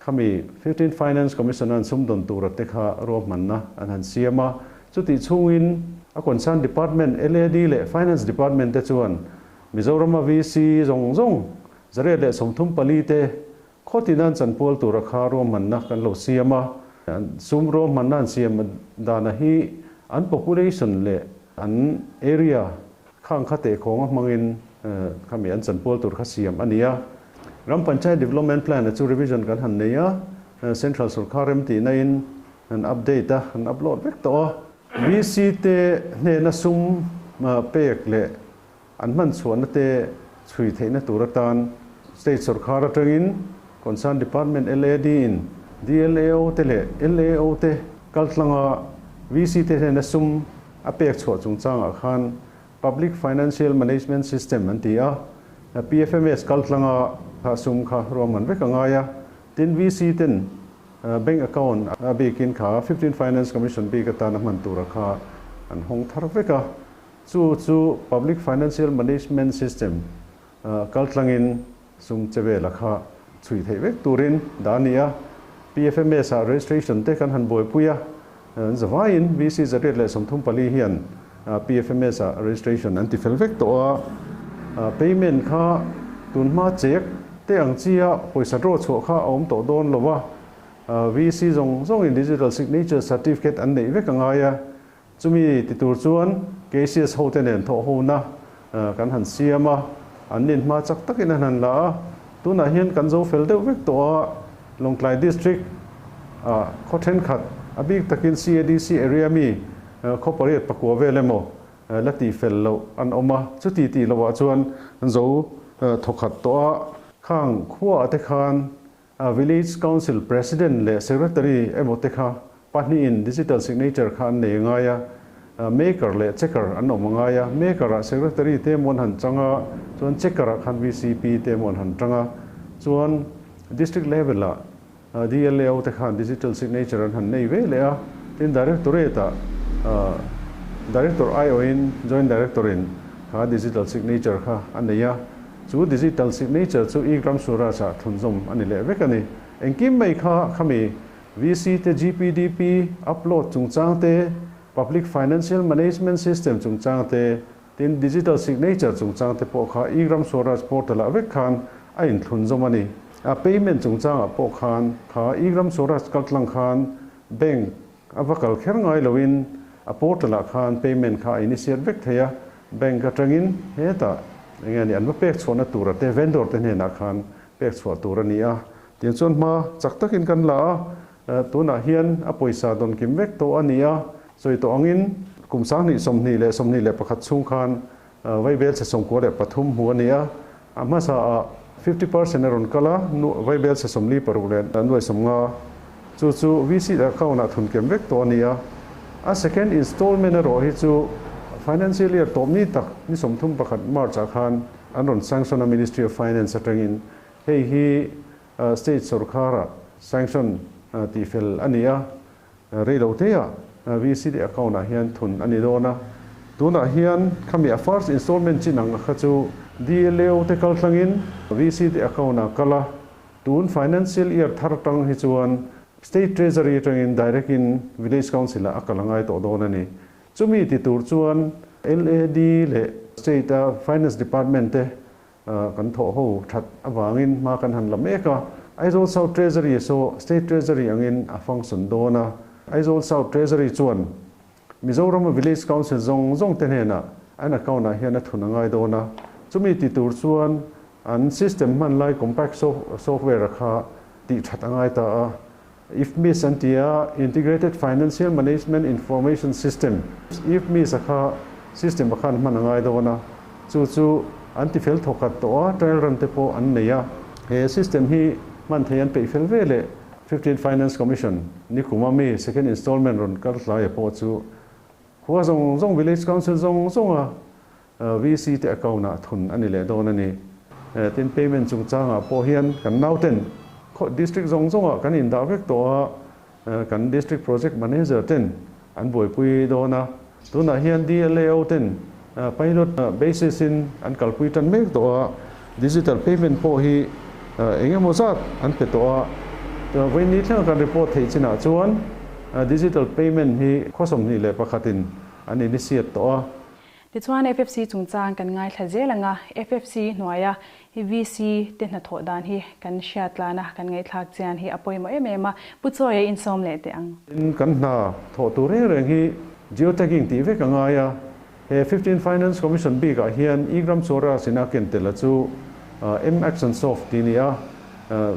khami 15 Finance Commission an sumdawn tura te kha ruahmanna an han siam a. Chutih chhungin a concern department LAD leh Finance Department te chuan Mizorama VC zawng zawng 134 te khawtin an chanpual tura kha ruahmanna kan lo siam a. Sum ruahmanna an siam dana hi an population leh an area khang kha tehkhawnga hmangin khami an chanpual tur kha siam a ni a. Gram Panchayat Development Plan-a chu revision kan han nei a, Central sawrkar rem tihna in an update a, an upload vek tawh a. VC te hnena sum pek leh an hman chhuahna te chhui theihna tur atan State sawrkar atangin Concern Department LAD in DLAO te leh LAO te kaltlanga VC te hnena sum a pek chhuah chungchangah khan Public Financial Management System an ti a, PFMS kaltlanga kha sum kha ruahman vek a ngai a, tin VC ten bank account a bikin kha 15 Finance Commission bik atana hman tura kha an hawng thar vek a, chu chu Public Financial Management System kaltlangin sum che vela kha chhui theih vek turin dah a ni a, PFMS ah registration te kan han buaipui a, zavaiin VC 134 hian PFMS ah registration an ti fel vek tawh a, payment kha tunhma check te ang chia pawisa draw chhuah kha a awm tawh dawn lo a, VC zawng zawngin digital signature certificate an neih vek a ngai a, Chumi ti tur chuan KCS hote nen thawhhona kan han siam a, an nin hma chak takin an han la a, tunah hian kan zo fel deuh vek tawh a, Lawngtlai District ah khaw thenkhat a bik takin CADC area mi khaw pariat pakua vel emaw la tih fel loh an awm a, chuti tih lohah chuan an zo thawkhat tawh a, khang khuaah te khan A Village Council President leh Secretary emaw te kha pahnihin digital signature kha an nei a ngai a, maker leh checker an awm a ngai a, maker ah Secretary te emaw an han chang a, chuan checker ah khan VCP te emaw an han chang a, chuan District level ah DLAO te khan digital signature an han nei ve leh a, tin Directorate ah Director aiawhin Joint Director in kha digital signature kha a nei a. Chu digital signature chu e-Gram Swaraj ah thunzawm a ni leh vek a ni. Engkim mai kha khami VC te GPDP upload chungchang te, Public Financial Management System chungchang te, tin digital signature chungchang te pawh kha e-Gram Swaraj portal ah vek khan a inthlunzawm a ni. A payment chungchang ah pawh khan kha e-Gram Swaraj kaltlang khan bank a va kal kher ngai loin a portal ah khan payment kha a initiate vek thei a, Bank atangin hetah eng nge ni an va pek chhuahna tura te vendor te hnenah khan pek chhuah tur a ni a, tiang chuan hma chak takin kan la a, tunah hian a pawisa dawn kim vek tawh a ni a, sawi tawh angin kum 2021 chhung khan vaibel chhe 93 hmu a ni a, a hmasa ah 50% a rawn kal a, vaibel chhe 46 leh nuai 50 chu chu VC account ah thun kem vek tawh a ni a. A second installment erawh hi chu financial year tawp ni tak ni 31 March ah khan an rawn sanction a Ministry of Finance atangin hei hi state sorkar ah sanction tih fel a ni a, rei lo te ah VCD account ah hian thun a ni dawn a. Tunah hian khami a first installment chin ang kha chu DLAO te kal tlangin VCD account ah kal a, tun financial year thar tang hi chuan State Treasury atangin direct in Village Council ah a kal a ngai tawh dawn a ni. Chumi ti tur chuan LAD leh State a Finance Department te kan thawh ho that avangin hma kan han la mek a. Aizawl South Treasury saw State Treasury angin a function dawn a. Aizawl South Treasury chuan Mizoram a Village Council zawng zawng te hnenah an account ah hian a thun a ngai dawn a. Chumi ti tur chuan an system hman lai compact software a kha tih that a ngai ta a. IFMIS an ti a, Integrated Financial Management Information System, IFMIS a kha system a khan hman a ngai dawn a. Chu chu an ti fel thawkhat tawh a, trial run te pawh an nei a. He system hi hman thei an peih fel ve leh 15 Finance Commission ni kum a mi second installment rawn kal hlai a pawh chu khua zawng zawng Village Council zawng zawng a VC te account ah thun a ni leh dawn a ni. Tin payment chungchangah pawh hian kan nauten khaw district zawng zawngah kan indah vek tawh a, kan district project manager ten an buaipui dawn a. Tunah hian DLAO ten pilot basis in an kalpui tan mek tawh a, digital payment pawh hi eng emaw zat an pe tawh a. Vawiin thlenga kan report theih chinah chuan digital payment hi khaw 21 in an initiate tawh a. Tichuan FFC chungchang kan ngaithla zel ang a, FFC hnuaia VC te hnathawh dan hi kan hriat tlan a, kan ngaihthlak chian hi a pawimawh em em a, Pu Chawia insawm leh teh ang. Tin, kan hna thawh tur reng reng hi geotagging tih vek a ngai a, he 15 Finance Commission bik ah hian e-gram Swaraj in a ken tel a chu M-Action Soft tih ni a,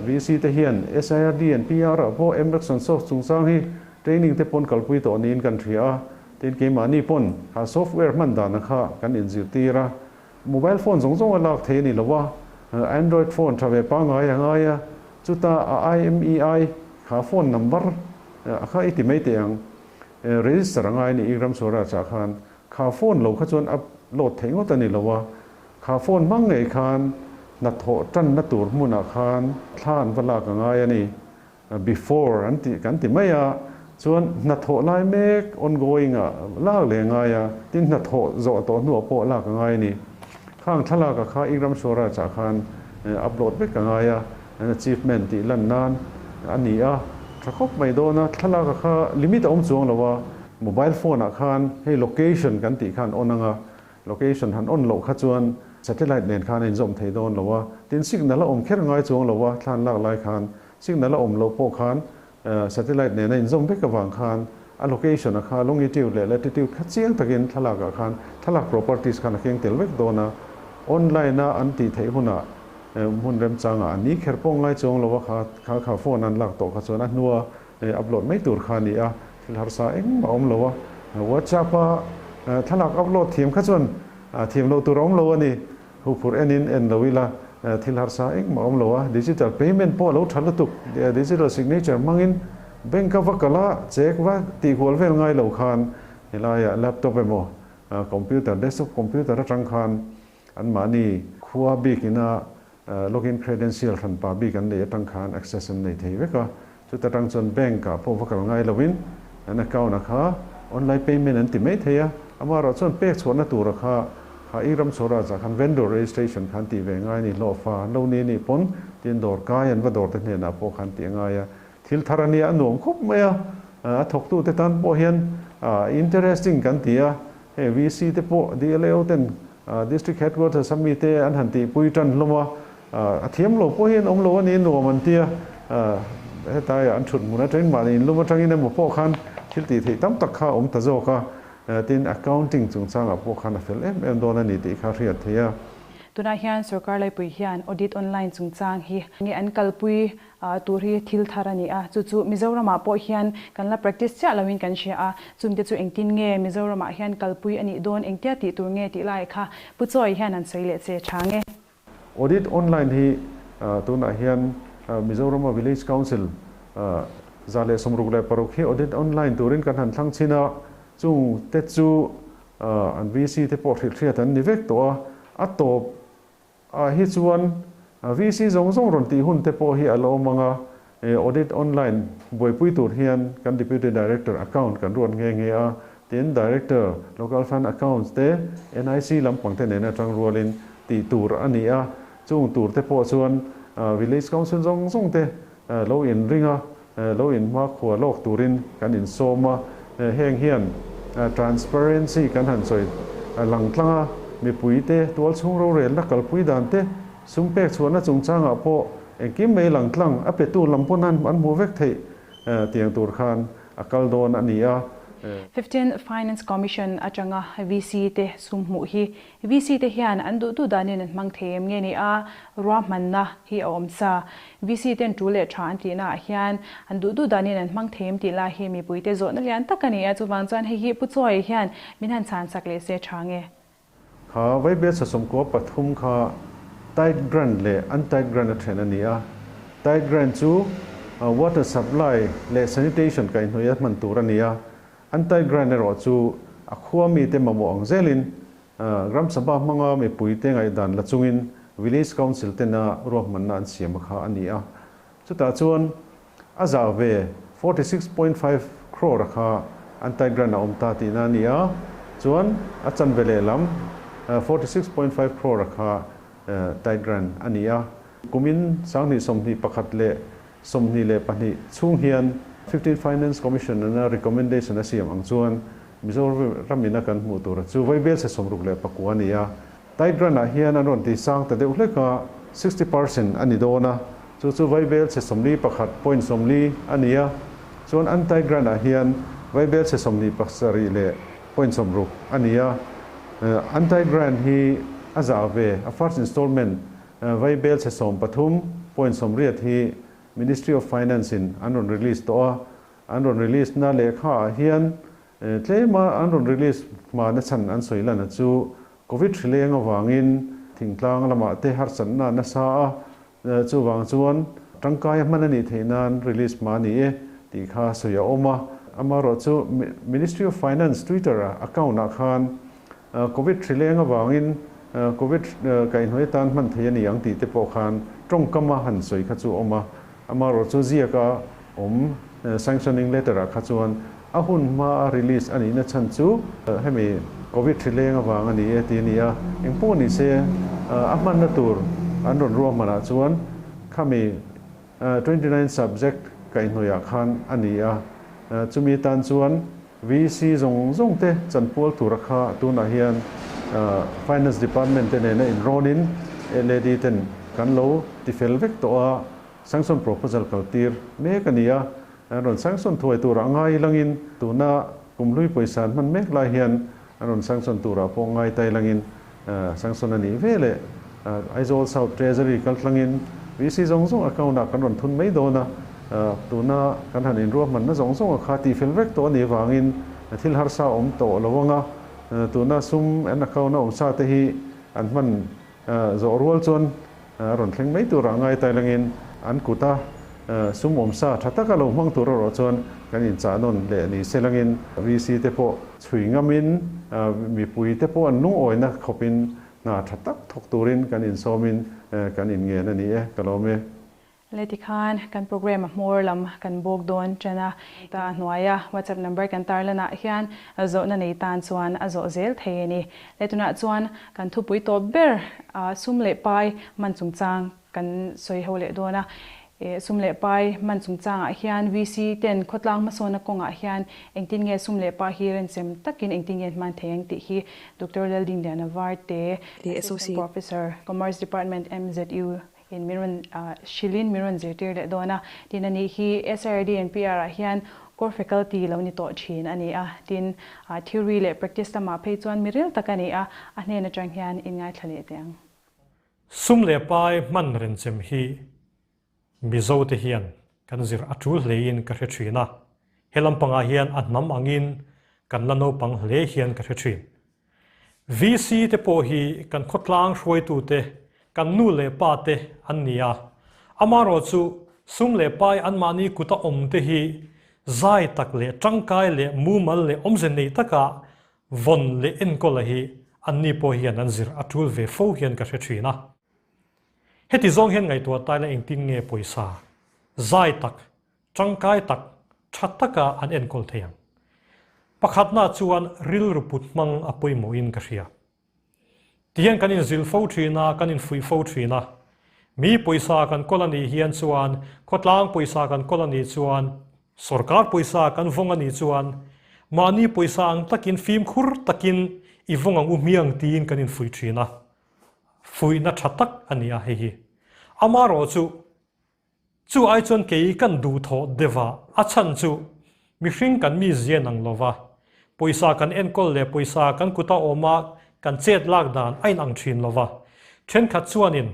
VC te hian SIRD and PR ah pawh M-Action Soft chungchang hi training te pawn kalpui tawh niin kan hria a, Tin, keimahni pawn kha software hman dana kha kan inzirtir a. Mobile phone zawng zawng a lak theih a ni lo a, Android phone tha ve pangngai a ngai a, chuta a IMEI kha phone number a kha i ti mai teh ang. Register a ngai a ni Igram Swaraj ah khan. Kha phone lo kha chuan upload theih ngawt a ni lo a, kha phone hmang ngei khan hnathawh tanna tur hmunah khan thla an va lak a ngai a ni. Before an ti kan ti mai a, chuan hnathawh lai mek ongoing ah lak leh a ngai a, tin hnathawh zawh tawh hnuah pawh lak a ngai a ni. Khang thlalak ah kha Igram Swaraj ah khan upload vek a ngai a, an achievement tih lan nan a ni a, tha khawp mai dawn a, thlalak ah kha limit a awm chuang lo a, mobile phone ah khan hei location kan tih khan on anga, Location han on loh kha chuan satellite nen khan a inzawm thei dawn lo a, tin signal a awm kher ngai chuang lo a, thlan lak lai khan signal a awm loh pawh khan satellite nen a inzawm vek avang khan a location a kha longitude leh latitude kha chiang takin thlalak ah khan thlalak properties khan a keng tel vek dawn a, online a an tih theih hunah hmun remchangah a ni kher pawh ngai chuang lo a, kha kha kha phone an lak tawh kha chuan a hnua upload mai tur kha a ni a, thil harsa engmah a awm lo a, WhatsApp a thlalak upload thiam kha chuan thiam loh tur a awm lo a ni, huphurh enin en lo ila thil harsa engmah a awm lo a, digital payment pawh a lo tha lutuk, digital signature hmangin bank a va kal a, check va tihhual vel ngai lo khan helaiah laptop emaw computer desktop computer atang khan anmahni khua bikina Login credential hranpa bik an neih atang khan access an nei thei vek a, chuta tang chuan bank ah pawh va kal ngai lovin an account ah kha online payment an ti mai thei a, amaherawh chuan pek chhuahna tura kha kha i ram chhuah ah khan vendor registration khan tih ve ngai a ni hlawhfa an lo ni anih pawn tin dawr kai an va dawr te hnenah pawh khan tih a ngai a, thil thar a nia a nuam khawp mai a, a thawktu te tan pawh hian interesting kan ti a, hei VC te pawh DLAO ten District Headquarters a mite an han tihpui tan hlawm a, a thiam lo pawh hi an awm lo a ni, nuam an ti a, hetlaiah an thut hmun atangin mahni inlum atangin emaw pawh khan thil tih theih tam tak kha a awm ta zawk a, tin accounting chungchangah pawh khan a fel em em dawn a ni tih kha a hriat theih a. Tunah hian sorkar laipui hian audit online chungchang hi nge an kalpui Tur hi thil thar a ni a, chu chu Mizoramah pawh hian kan la practice chiah loin kan hria a, chungte chu engtin nge Mizoramah hian kalpui a nih dawn, engtia tih tur nge tih lai kha Pu Chawi hian an sawi leh che tha nge. Audit online hi tunah hian Mizorama Village Council 166 hi audit online turin kan han thlang chhin a, chungte chu an VC te pawh hrilh hriat an ni vek tawh a, a tawp Ah hi chuan VC zawng zawng rawn tih hun te pawh hi a la awm ang a, audit online buaipui tur hian kan Deputy Director account kan ruat nghe nghe a, tin Director Local Fund Accounts te NIC lampang te nena tang rualin tih tur a ni a, chung tur te pawh chuan Village Council zawng zawng te lo inring a, lo inhmakhua lawk turin kan insawm a, heng hian transparency kan han sawi lang tlang a, mipuite tualchhung rorelna kalpui dan te, sum pek chhuahna chungchangah pawh engkim mai lang tlang a petu lam pawn an hmuh vek theih tiang tur khan a kal dawn a ni a. 15 Finance Commission atanga VC te sum hmuh hi VC te hian an duh duh danin an hmang thei em nge ni a, ruahmanna hi a awm sa. VC ten tul leh tha an tihna ah hian an duh duh danin an hmang thei em tih lai hi mipuite zawhna lian tak a ni a, chuvang chuan hei hi Pu Chawi hian min han chhan sak leh se tha nge? Kha Vaibel 73 kha tight grant leh untight grant a then a ni a, tight grant chu water supply leh sanitation kaihhnawih a hman tur a ni a, Untight grant erawh chu a khua mite mamawh ang zelin Gram Sabha hmanga mipuite ngaihdan la chungin Village Council tena ruahmanna an siam a kha a ni a. Chutah chuan a zah ve 46.5 crore a kha untight grant a awm ta tihna a ni a, chuan a chanve lehlam 46.5 crore a kha tight grant a ni a. Kumin 2021 leh 22 chhung hian 15 Finance Commission ana recommendation a siam ang chuan Mizoram ina kan hmuh tur chu vaibel se 69 a ni a. Tight grant ah hian an rawn ti sang ta deuh hlek a, 60% a ni dawn a, chu chu vaibel se 41.40 a ni a. Chuan untight grant ah hian vaibel se 27 leh point 60 a ni a. Untight grant hi a zah ve, a first installment Vaibel chhe 13.80 hi Ministry of Finance in an rawn release tawh a, an rawn release na lehkha ah hian tlema an rawn release hma na chhan an sawi lan a chu Covid hrileng avangin thingtlang lamah te harsatna a nasa a, chuvang chuan tangkai a hman a nih theih nan release hma a ni e tih kha sawi a awm a. Amaherawhchu Ministry of Finance Twitter account ah khan Covid hrileng avangin Covid kaihhnawih atan hman theih a ni ang tih te pawh khan tawngkam a han sawi kha chu a awm a. Amaherawhchu ziak a awm sanctioning letter ah kha chuan a hun hma a release a nihna chhan chu hemi Covid hrileng avang a ni e tih a ni a. Engpawh ni se a hmanna tur an rawn ruahmanah chuan khami 29 subject kaihhnawih ah khan a ni a. Chumi tan chuan VC zawng zawng te chanpual tura kha tunah hian Finance Department te nena inrawnin LAD ten kan lo tifel vek tawh a, sanction proposal kaltir mek a ni a, an rawn sanction thuai turah ngai langin tuna kumhlui pawisa an hman mek lai hian an rawn sanction turah pawh ngai tai langin sanction a nih ve leh Aizawl South Treasury kaltlangin VC zawng zawng account ah kan rawn thun mai dawn a, tuna kan han inruahmanna zawng zawng a kha tihfel vek tawh a nih avangin thil harsa awm tawh lo ang a, tuna sum an account a awm sa te hi an hman zawh rual chuan a rawn thleng mai turah ngai tai langin an kuta sum awm sa tha taka lo hmang tur erawh chuan kan inchah nawn leh ni se langin VC te pawh chhui ngamin mipui te pawh an lungawina khawpin Hna tha tak thawk turin kan insawmin kan inngen a ni e, ka lawm e. Le tikhan kan program a hmawr lam kan bawk dawn ṭan a, ta hnuaia WhatsApp number kan tarlanah hian zawhna nei tan chuan a zawh zel thei a ni. Le tunah chuan kan thupui tawp ber sum leh pai man chungchang kan sawi ho leh dawn a. Sum leh pai hman chungchangah hian VC ten khawtlang hmasawnna kawngah hian engtin nge sum leh pa hi renchem takin engtin nge hman thei ang tih hi Doctor Laldingliana Varte, Assistant Professor, Commerce Department, MZU in min rawn hrilhin min rawn zirtir leh dawn a. Tin a nih hi SIRD and PR ah hian Core Faculty lo ni tawh thin a ni a. Tin, theory leh practice lamah phei chuan mi ril tak a ni a, a hnen atang hian inngaithla leh teh ang. Sum leh pai hman renchem hi Mizo te hian kan zir a tul hlein ka hre thin a, he lampangah hian a hnam angin kan la naupang hle hian ka hre thin. VC te pawh hi kan khawtlang hruaitute, kan nu leh pa te an ni a, amaherawhchu sum leh pai anmahni kuta awm te hi zai tak leh tangkai leh mumal leh awmze nei taka Vawn leh enkawla hi anni pawh hian an zir a tul ve fo hian ka hre thin a. Heti zawng hian ngaihtuah taila engtin nge pawisa zai tak, tangkai tak, tha taka an enkawl thei ang? Pakhatna chuan rilru put hmang a pawimawhin ka hria. Tihian kan inzil fo thin a, kan infuih fo thin a. Mi pawisa kan kawl a nih hian chuan, khawtlang pawisa kan kawl a nih chuan, sawrkar pawisa kan vawng a nih chuan, mahni pawisa ang takin fimkhur takin i vawng ang u hmiang tiin kan infuih thin a. Fuihna tha tak a ni a hei hi. Amaherawhchu, Chu ai chuan kei kan duhthawh deuh a, a chhan chu mihring kan mi zian ang lova, pawisa kan enkawl leh pawisa kan kuta awma kan chet lak dan a inang thin lova, thenkhat chuanin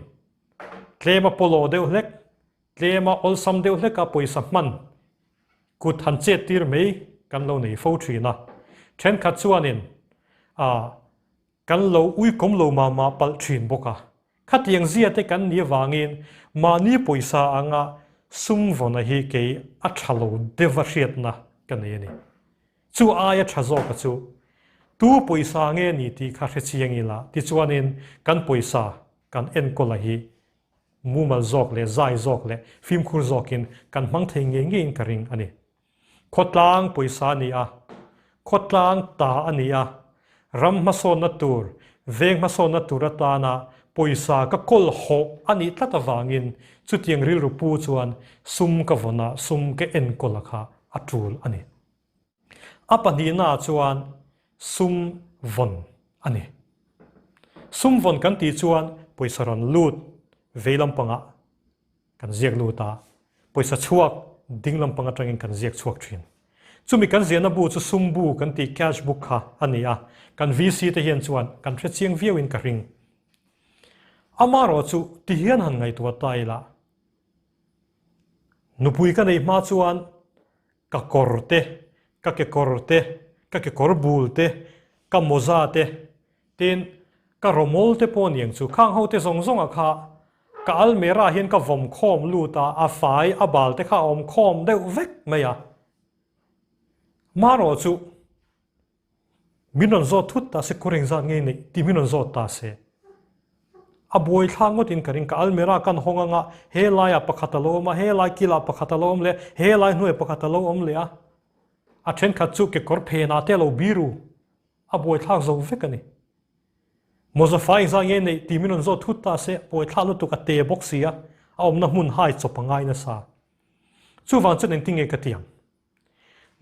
tlema pawlawh deuh hlek, tlema awlsam deuh hleka pawisa hman kut han chet tir mai kan lo nei fo thin a, thenkhat chuanin ah Kan lo uikawm lo mah mah palh thin bawk a. Khatiang zia te kan nih avangin mahni pawisa anga sum vawna hi kei a tha lo deuh a hriatna ka nei a ni. Chu aia tha zawka chu tu pawisa nge ni tih kha hre chiang ila tichuanin kan pawisa kan enkawla hi mumal zawk leh zai zawk leh fimkhur zawkin kan hmang thei ngei ngeiin ka ring a ni. Khawtlang pawisa a ni a, khawtlang ta a ni a, ram hmasawnna tur, veng hmasawnna tur atana pawisa ka kawl hawh a nih tlat avangin chutiang rilru pu chuan sum ka vawn a, sum ka enkawl a kha a tul a ni. A pahnihnaah chuan sum vawn a ni. Sum vawn kan tih chuan pawisa rawn lut vei lampangah Kan ziak lut a, pawisa chhuak ding lampang atangin kan ziak chhuak thin. Chumi kan ziahna bu chu sum bu kan tih cash book kha a ni a, kan VC te hian chuan kan hre chiang viauin ka ring. Amaherawh chu ti hian han ngaihtuah ta ila, nupui ka neih hma chuan ka kawr te, ka kekawr te, ka kekawr bul te, ka mawza te, tin. Ka rawmawl te pawh niang chu khang ho te zawng zawng ah kha ka almera ah hian ka vawm khawm lut a, a fai a bal te kha a awm khawm deuh vek mai a. Marawh chu min rawn zawt thut ta se kawr engzat nge neih tih min rawn zawt ta se. A buai thla ngawt in ka ring ka almera kan hawng anga he lai ah pakhat a lo awm a, he lai kil ah pakhat a lo awm leh a, he lai hnuai pakhat a lo awm leh a. A thenkhat chu kekawr phen ah te a lo biru. A buaithlak zo vek a ni. Mawza fai engzah nge neih tih min rawn zawt thut ta se, buaithlak lutuk a te bawk si a, a awmna hmun hai chawp a ngai nasa. Chuvang chuan engtin nge ka ti ang?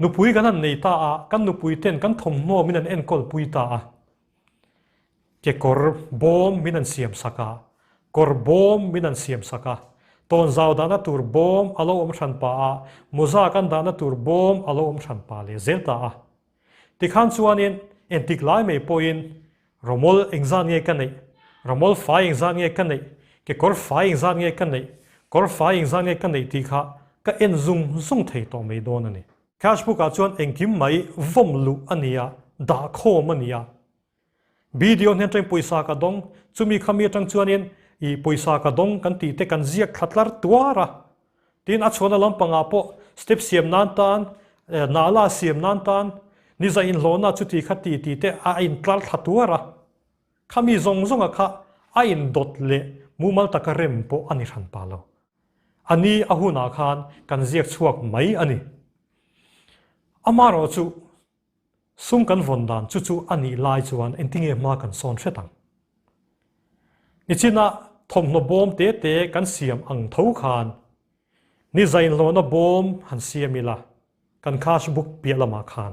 Nupui kan han nei ta a, kan nupui ten kan thawmhnaw min han enkawl pui ta a. Kekawr bawm min han siam sak a, kawr bawm min han siam sak a, tawnzau dahna tur bawm a lo awm hran pa a, mawza kan dahna tur bawm a lo awm hran pa leh zel ta a. Tikhan chuanin entik lai mai pawhin rawmawl engzat nge ka neih, rawmawl fai engzat nge ka neih, kekawr fai engzat nge ka neih, kawr fai engzat nge ka neih tih kha ka en zung zung thei tawh mai dawn a ni. Cash book ah chuan engkim mai vawm luh a ni a, dah khawm a ni a. Video hnen atangin pawisa ka dawng, chumi khami atang chuanin i pawisa ka dawng kan tih te kan ziak thla tlar tuar a. Tin, a chhuahna lampangah pawh step siam nan tan, nala siam nan tan, niza inhlawhna chuti kha ti tih te a intlar thla tuar a. Khami zawng zawnga kha a indawt leh mumal taka rem pawh a ni hran pah lo. A ni a hunah khan kan ziak chhuak mai a ni. Amaherawhchu Sum kan vawn dan chu chu a nih lai chuan engtinge hma kan sawn hret ang? Nichina thawmhnaw bawm te te kan siam ang tho khan ni zainhlawhna bawm han siam ila, kan cash book piah lamah khan.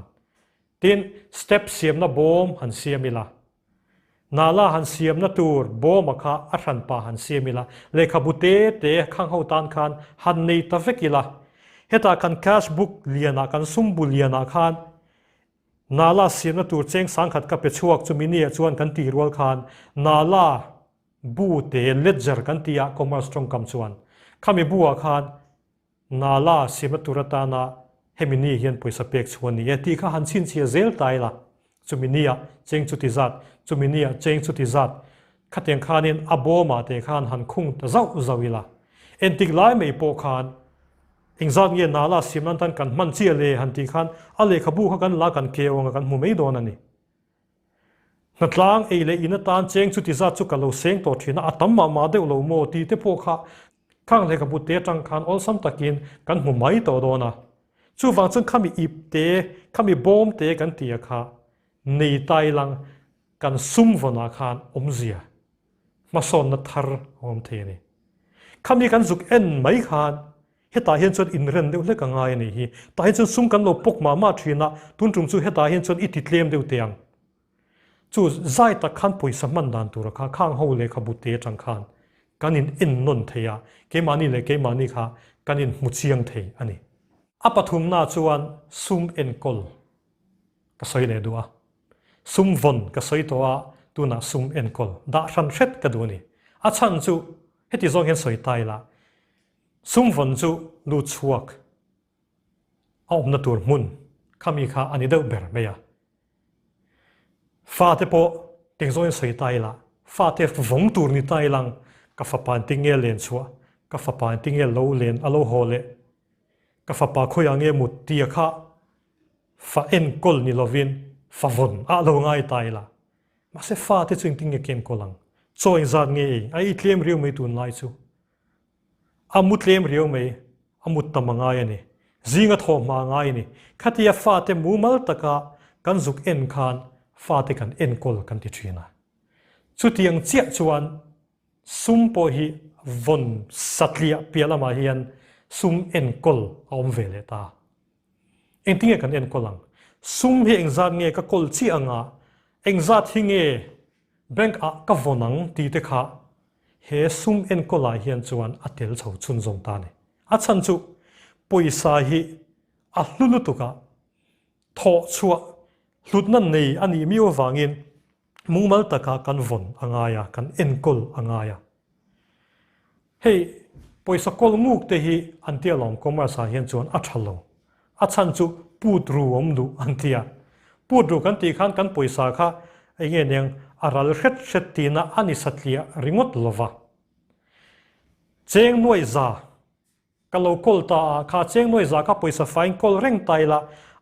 Tin, step siamna bawm han siam ila, nala han siamna tur bawma kha a hranpa han siam ila, lehkhabu te te khang ho tan khan han nei ta vek ila, hetah kan cash book lianah, kan sum bu lianah khan nala siamna tur cheng sangkhat ka pe chhuak chumi nia chuan kan tih rual khan nala bu te ledger kan tih a commerce tawngkam chuan khami bu ah khan Nala siamna tur atana hemi ni hian pawisa pek chhuah a ni e tih kha han chhinchhiah zel ta ila, chumi nia cheng chuti zat, chumi nia cheng chuti zat khatiang khanin a bawmah te khan han khung ta zauh zauh ila. Entik lai mai pawh khan engzat nge Nala siamna atan kan hman chiah le han tih khan a lehkhabu kha kan la kan keu anga kan hmu mai dawn a ni. Hnatlang ei leh in atan cheng chuti zat chu ka lo seng tawh thin a, a tam mah mah deuh lo maw tih te pawh kha khang lehkhabu te atang khan awlsam takin kan hmu mai tawh dawn a. Chuvang chuan khami ip te, khami bawm te kan tih a kha nei tai lang kan sum vawnah khan awmzia hmasawnna thar a awm thei a ni. Khami kan zuk en mai khan Hetah hian chuan inren deuh hlek a ngai a nih hi. Tah hian chuan sum kan lo pawk mah mah thin a, tun tum chu hetah hian chuan i ti tlem deuh teh ang. Chu zai tak khan pawisa hman dan tura kha khang ho lehkhabu te atang khan kan in en nawn thei a, keimahni leh keimahni kha kan in hmu chiang thei a ni. A pathumna chuan sum enkawl ka sawi leh duh a, sum vawn ka sawi tawh a, tunah sum enkawl dah hran hret ka duh a ni. A chhan chu heti zawng hian sawi ta ila, Sum vawn chu lut chhuak a awmna tur hmun khami kha a ni deuh ber mai a. Fate pawh tengzawngin sawi ta ila, fate vawng tur ni ta ilang ka fapa in tinge len chhuah, ka fapa in tinge lo len a lo haw leh, ka fapa khawiah nge mut tia kha fa enkawl ni lovin fa vawn ah lo ngai ta ila. Mahse fate chu engtin nge ka enkawl ang? Chaw engzat nge ei? A ei tlem riau mai tunlai chu. A mu tlem riau mai, a mut tam a ngai a ni. Zing a thawh hma a ngai a ni. Khatia fate mumal taka kan zuk en khan fate kan enkawl kan ti thin a. Chutiang chiah chuan sum pawh hi vawn satliah piah lamah hian sum enkawl a awm ve leh ta. Engtinge kan enkawl ang? Sum hi engzat nge ka kawl chiah anga engzat hi nge Bank ah ka vawn ang tih te kha he sum enkawl ah hian chuan a tel chho chhunzawm ta a ni. A chhan chu pawisa hi a hlu lutuk a, thawh chhuah hlutna nei a nih miau avangin mumal taka kan vawn a ngai a, kan enkawl a ngai a. Hei pawisa kawl nguk te hi an tia lawm commerce ah hian chuan a tha lo. A chhan chu put ru awm duh an tia. Put ru kan tih khan kan pawisa kha Enge niang a ral hret hret tihna a ni satliah ringawt lova. Cheng nuaih za ka lo kawl ta a, kha cheng nuaih za kha pawisa faiin kawl reng ta ila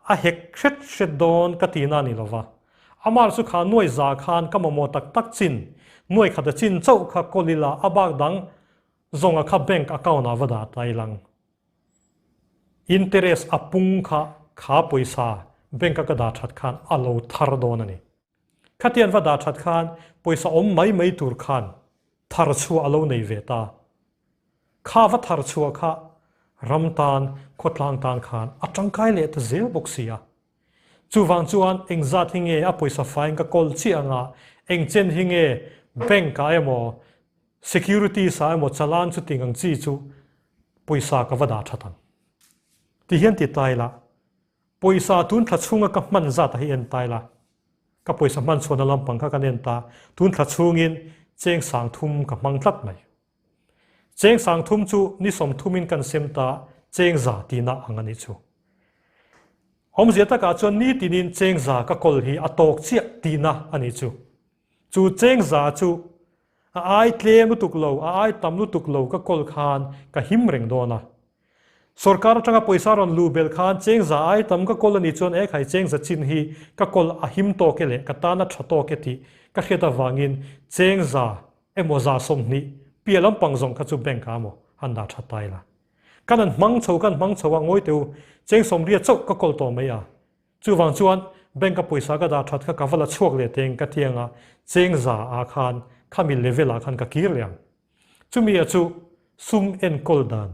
a hek hret hret dawn ka tihna a ni lova. Amar chu kha nuaih za khan ka mamawh tak tak chin, nuaih khat a chin chauh kha kawl ila a bak dang zawnga kha bank account ah va dah ta ilang. Interest a pung kha kha pawisa bank a ka dah that khan a lo thar dawn a ni. Khatian va dah that khan pawisa awm mai mai tur khan thar chhuah a lo nei ve ta. Kha va thar chhuah kha ram tan, khawtlang tan khan a tangkai leh ta zel bawk si a. Chuvang chuan engzat hi nge a pawisa faiin ka kawl chiah anga, engchen hi nge bank ah emaw securities ah emaw chalan chu ting ang chi chu pawisa ka va dah that ang. Ti hian ti ta ila, pawisa tun thla chhunga ka hman zat ah hi en ta ila, ka pawisa hman chhuahna lampang kha kan en ta, tun thla chhungin cheng sang thum ka hmang tlat mai. Cheng sang thum chu ni 30 in kan sem ta cheng za tihna ang a nih chu. Awmzia takah chuan nitinin cheng za ka kawl hi a tawk chiah tihna a nih chu. Chu cheng za chu a ai tlem lutuk lo, a ai tam lutuk lo ka kawl khan ka him reng dawn a. Sorkar atanga pawisa rawn luh belh khan cheng za ai tam ka kawl a nih chuan ekhai cheng za chin hi ka kawl a him tawk e leh ka tan a tha tawk e tih ka hriat avangin cheng za emaw 120 piah lampang zawng kha chu bank ah emaw han dah tha ta ila. Kan han hmang chho kan hmang chho a ngawi teu cheng 80 chauh ka kawl tawh mai a. Chuvang chuan bank a pawisa ka dah that kha ka va la chhuak leh teng ka ti anga cheng za ah khan khami level ah khan ka kir leh ang. Chumi a chu sum enkawl dan,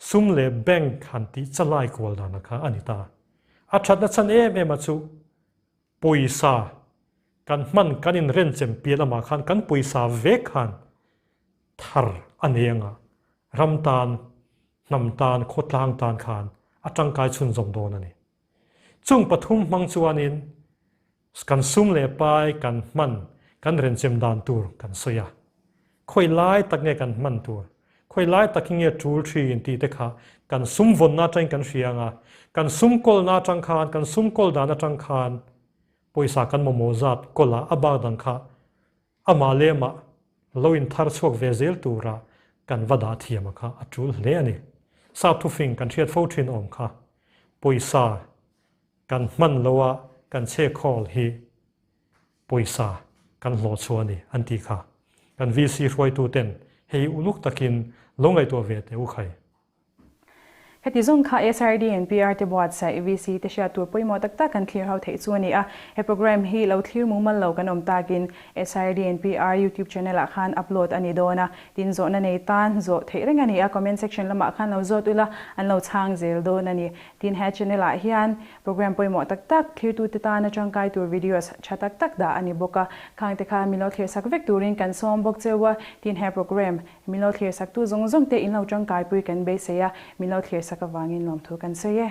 sum leh bank han tih chalai kual dan a kha a ni ta. A thatna chhan em em a chu pawisa kan hman kan inrenchem piah lamah khan kan pawisa vek khan thar a nei anga ram tan, hnam tan, khawtlang tan khan a tangkai chhunzawm dawn a ni. Chung pathum hmang chuanin kan sum leh pai kan hman kan renchem dan tur kan sawi a. Khawi lai tak nge kan hman tur, khawi lai tak hi nge tul thin tih te kha kan sum vawnna atangin kan hria ang a, kan sum kawlna atang khan, kan sum kawl dan atang khan pawisa kan mamawh zat kawla a bak dang kha amah leh amah lo inthar chhuak ve zel tura kan va dah thiam a kha a tul hle a ni. Sap thufing kan hriat fo thin awm kha pawisa kan hman lo a kan chhe khawl hi pawisa kan hlawh chhuah a ni an tih kha. Kan VC hruaitu ten hei uluk takin lo ngaihtuah ve teh u khai. Heti zawng kha SRD and PR te buatsaih VC te hriat tur pawimawh tak tak kan thlir ho theih chu a ni a. He program hi lo thlir mumal lo kan awm takin SRD and PR YouTube channel ah khan upload a ni dawn a. Tin zawhna nei tan zawh theih reng a ni a, comment section lamah khan lo zawt ula an lo chhang zel dawn a ni. Tin he channel ah hian program pawimawh tak tak thlirtute tana tangkai tur videos tha tak tak dah a ni bawk a. Khang te kha min lo thlir sak vek turin kan sawm bawk cheu a. Tin he program Min lo thlir saktu zawng zawng te in lo tangkaipui kan beisei a, min lo thlir sak avangin lawmthu kan sawi e.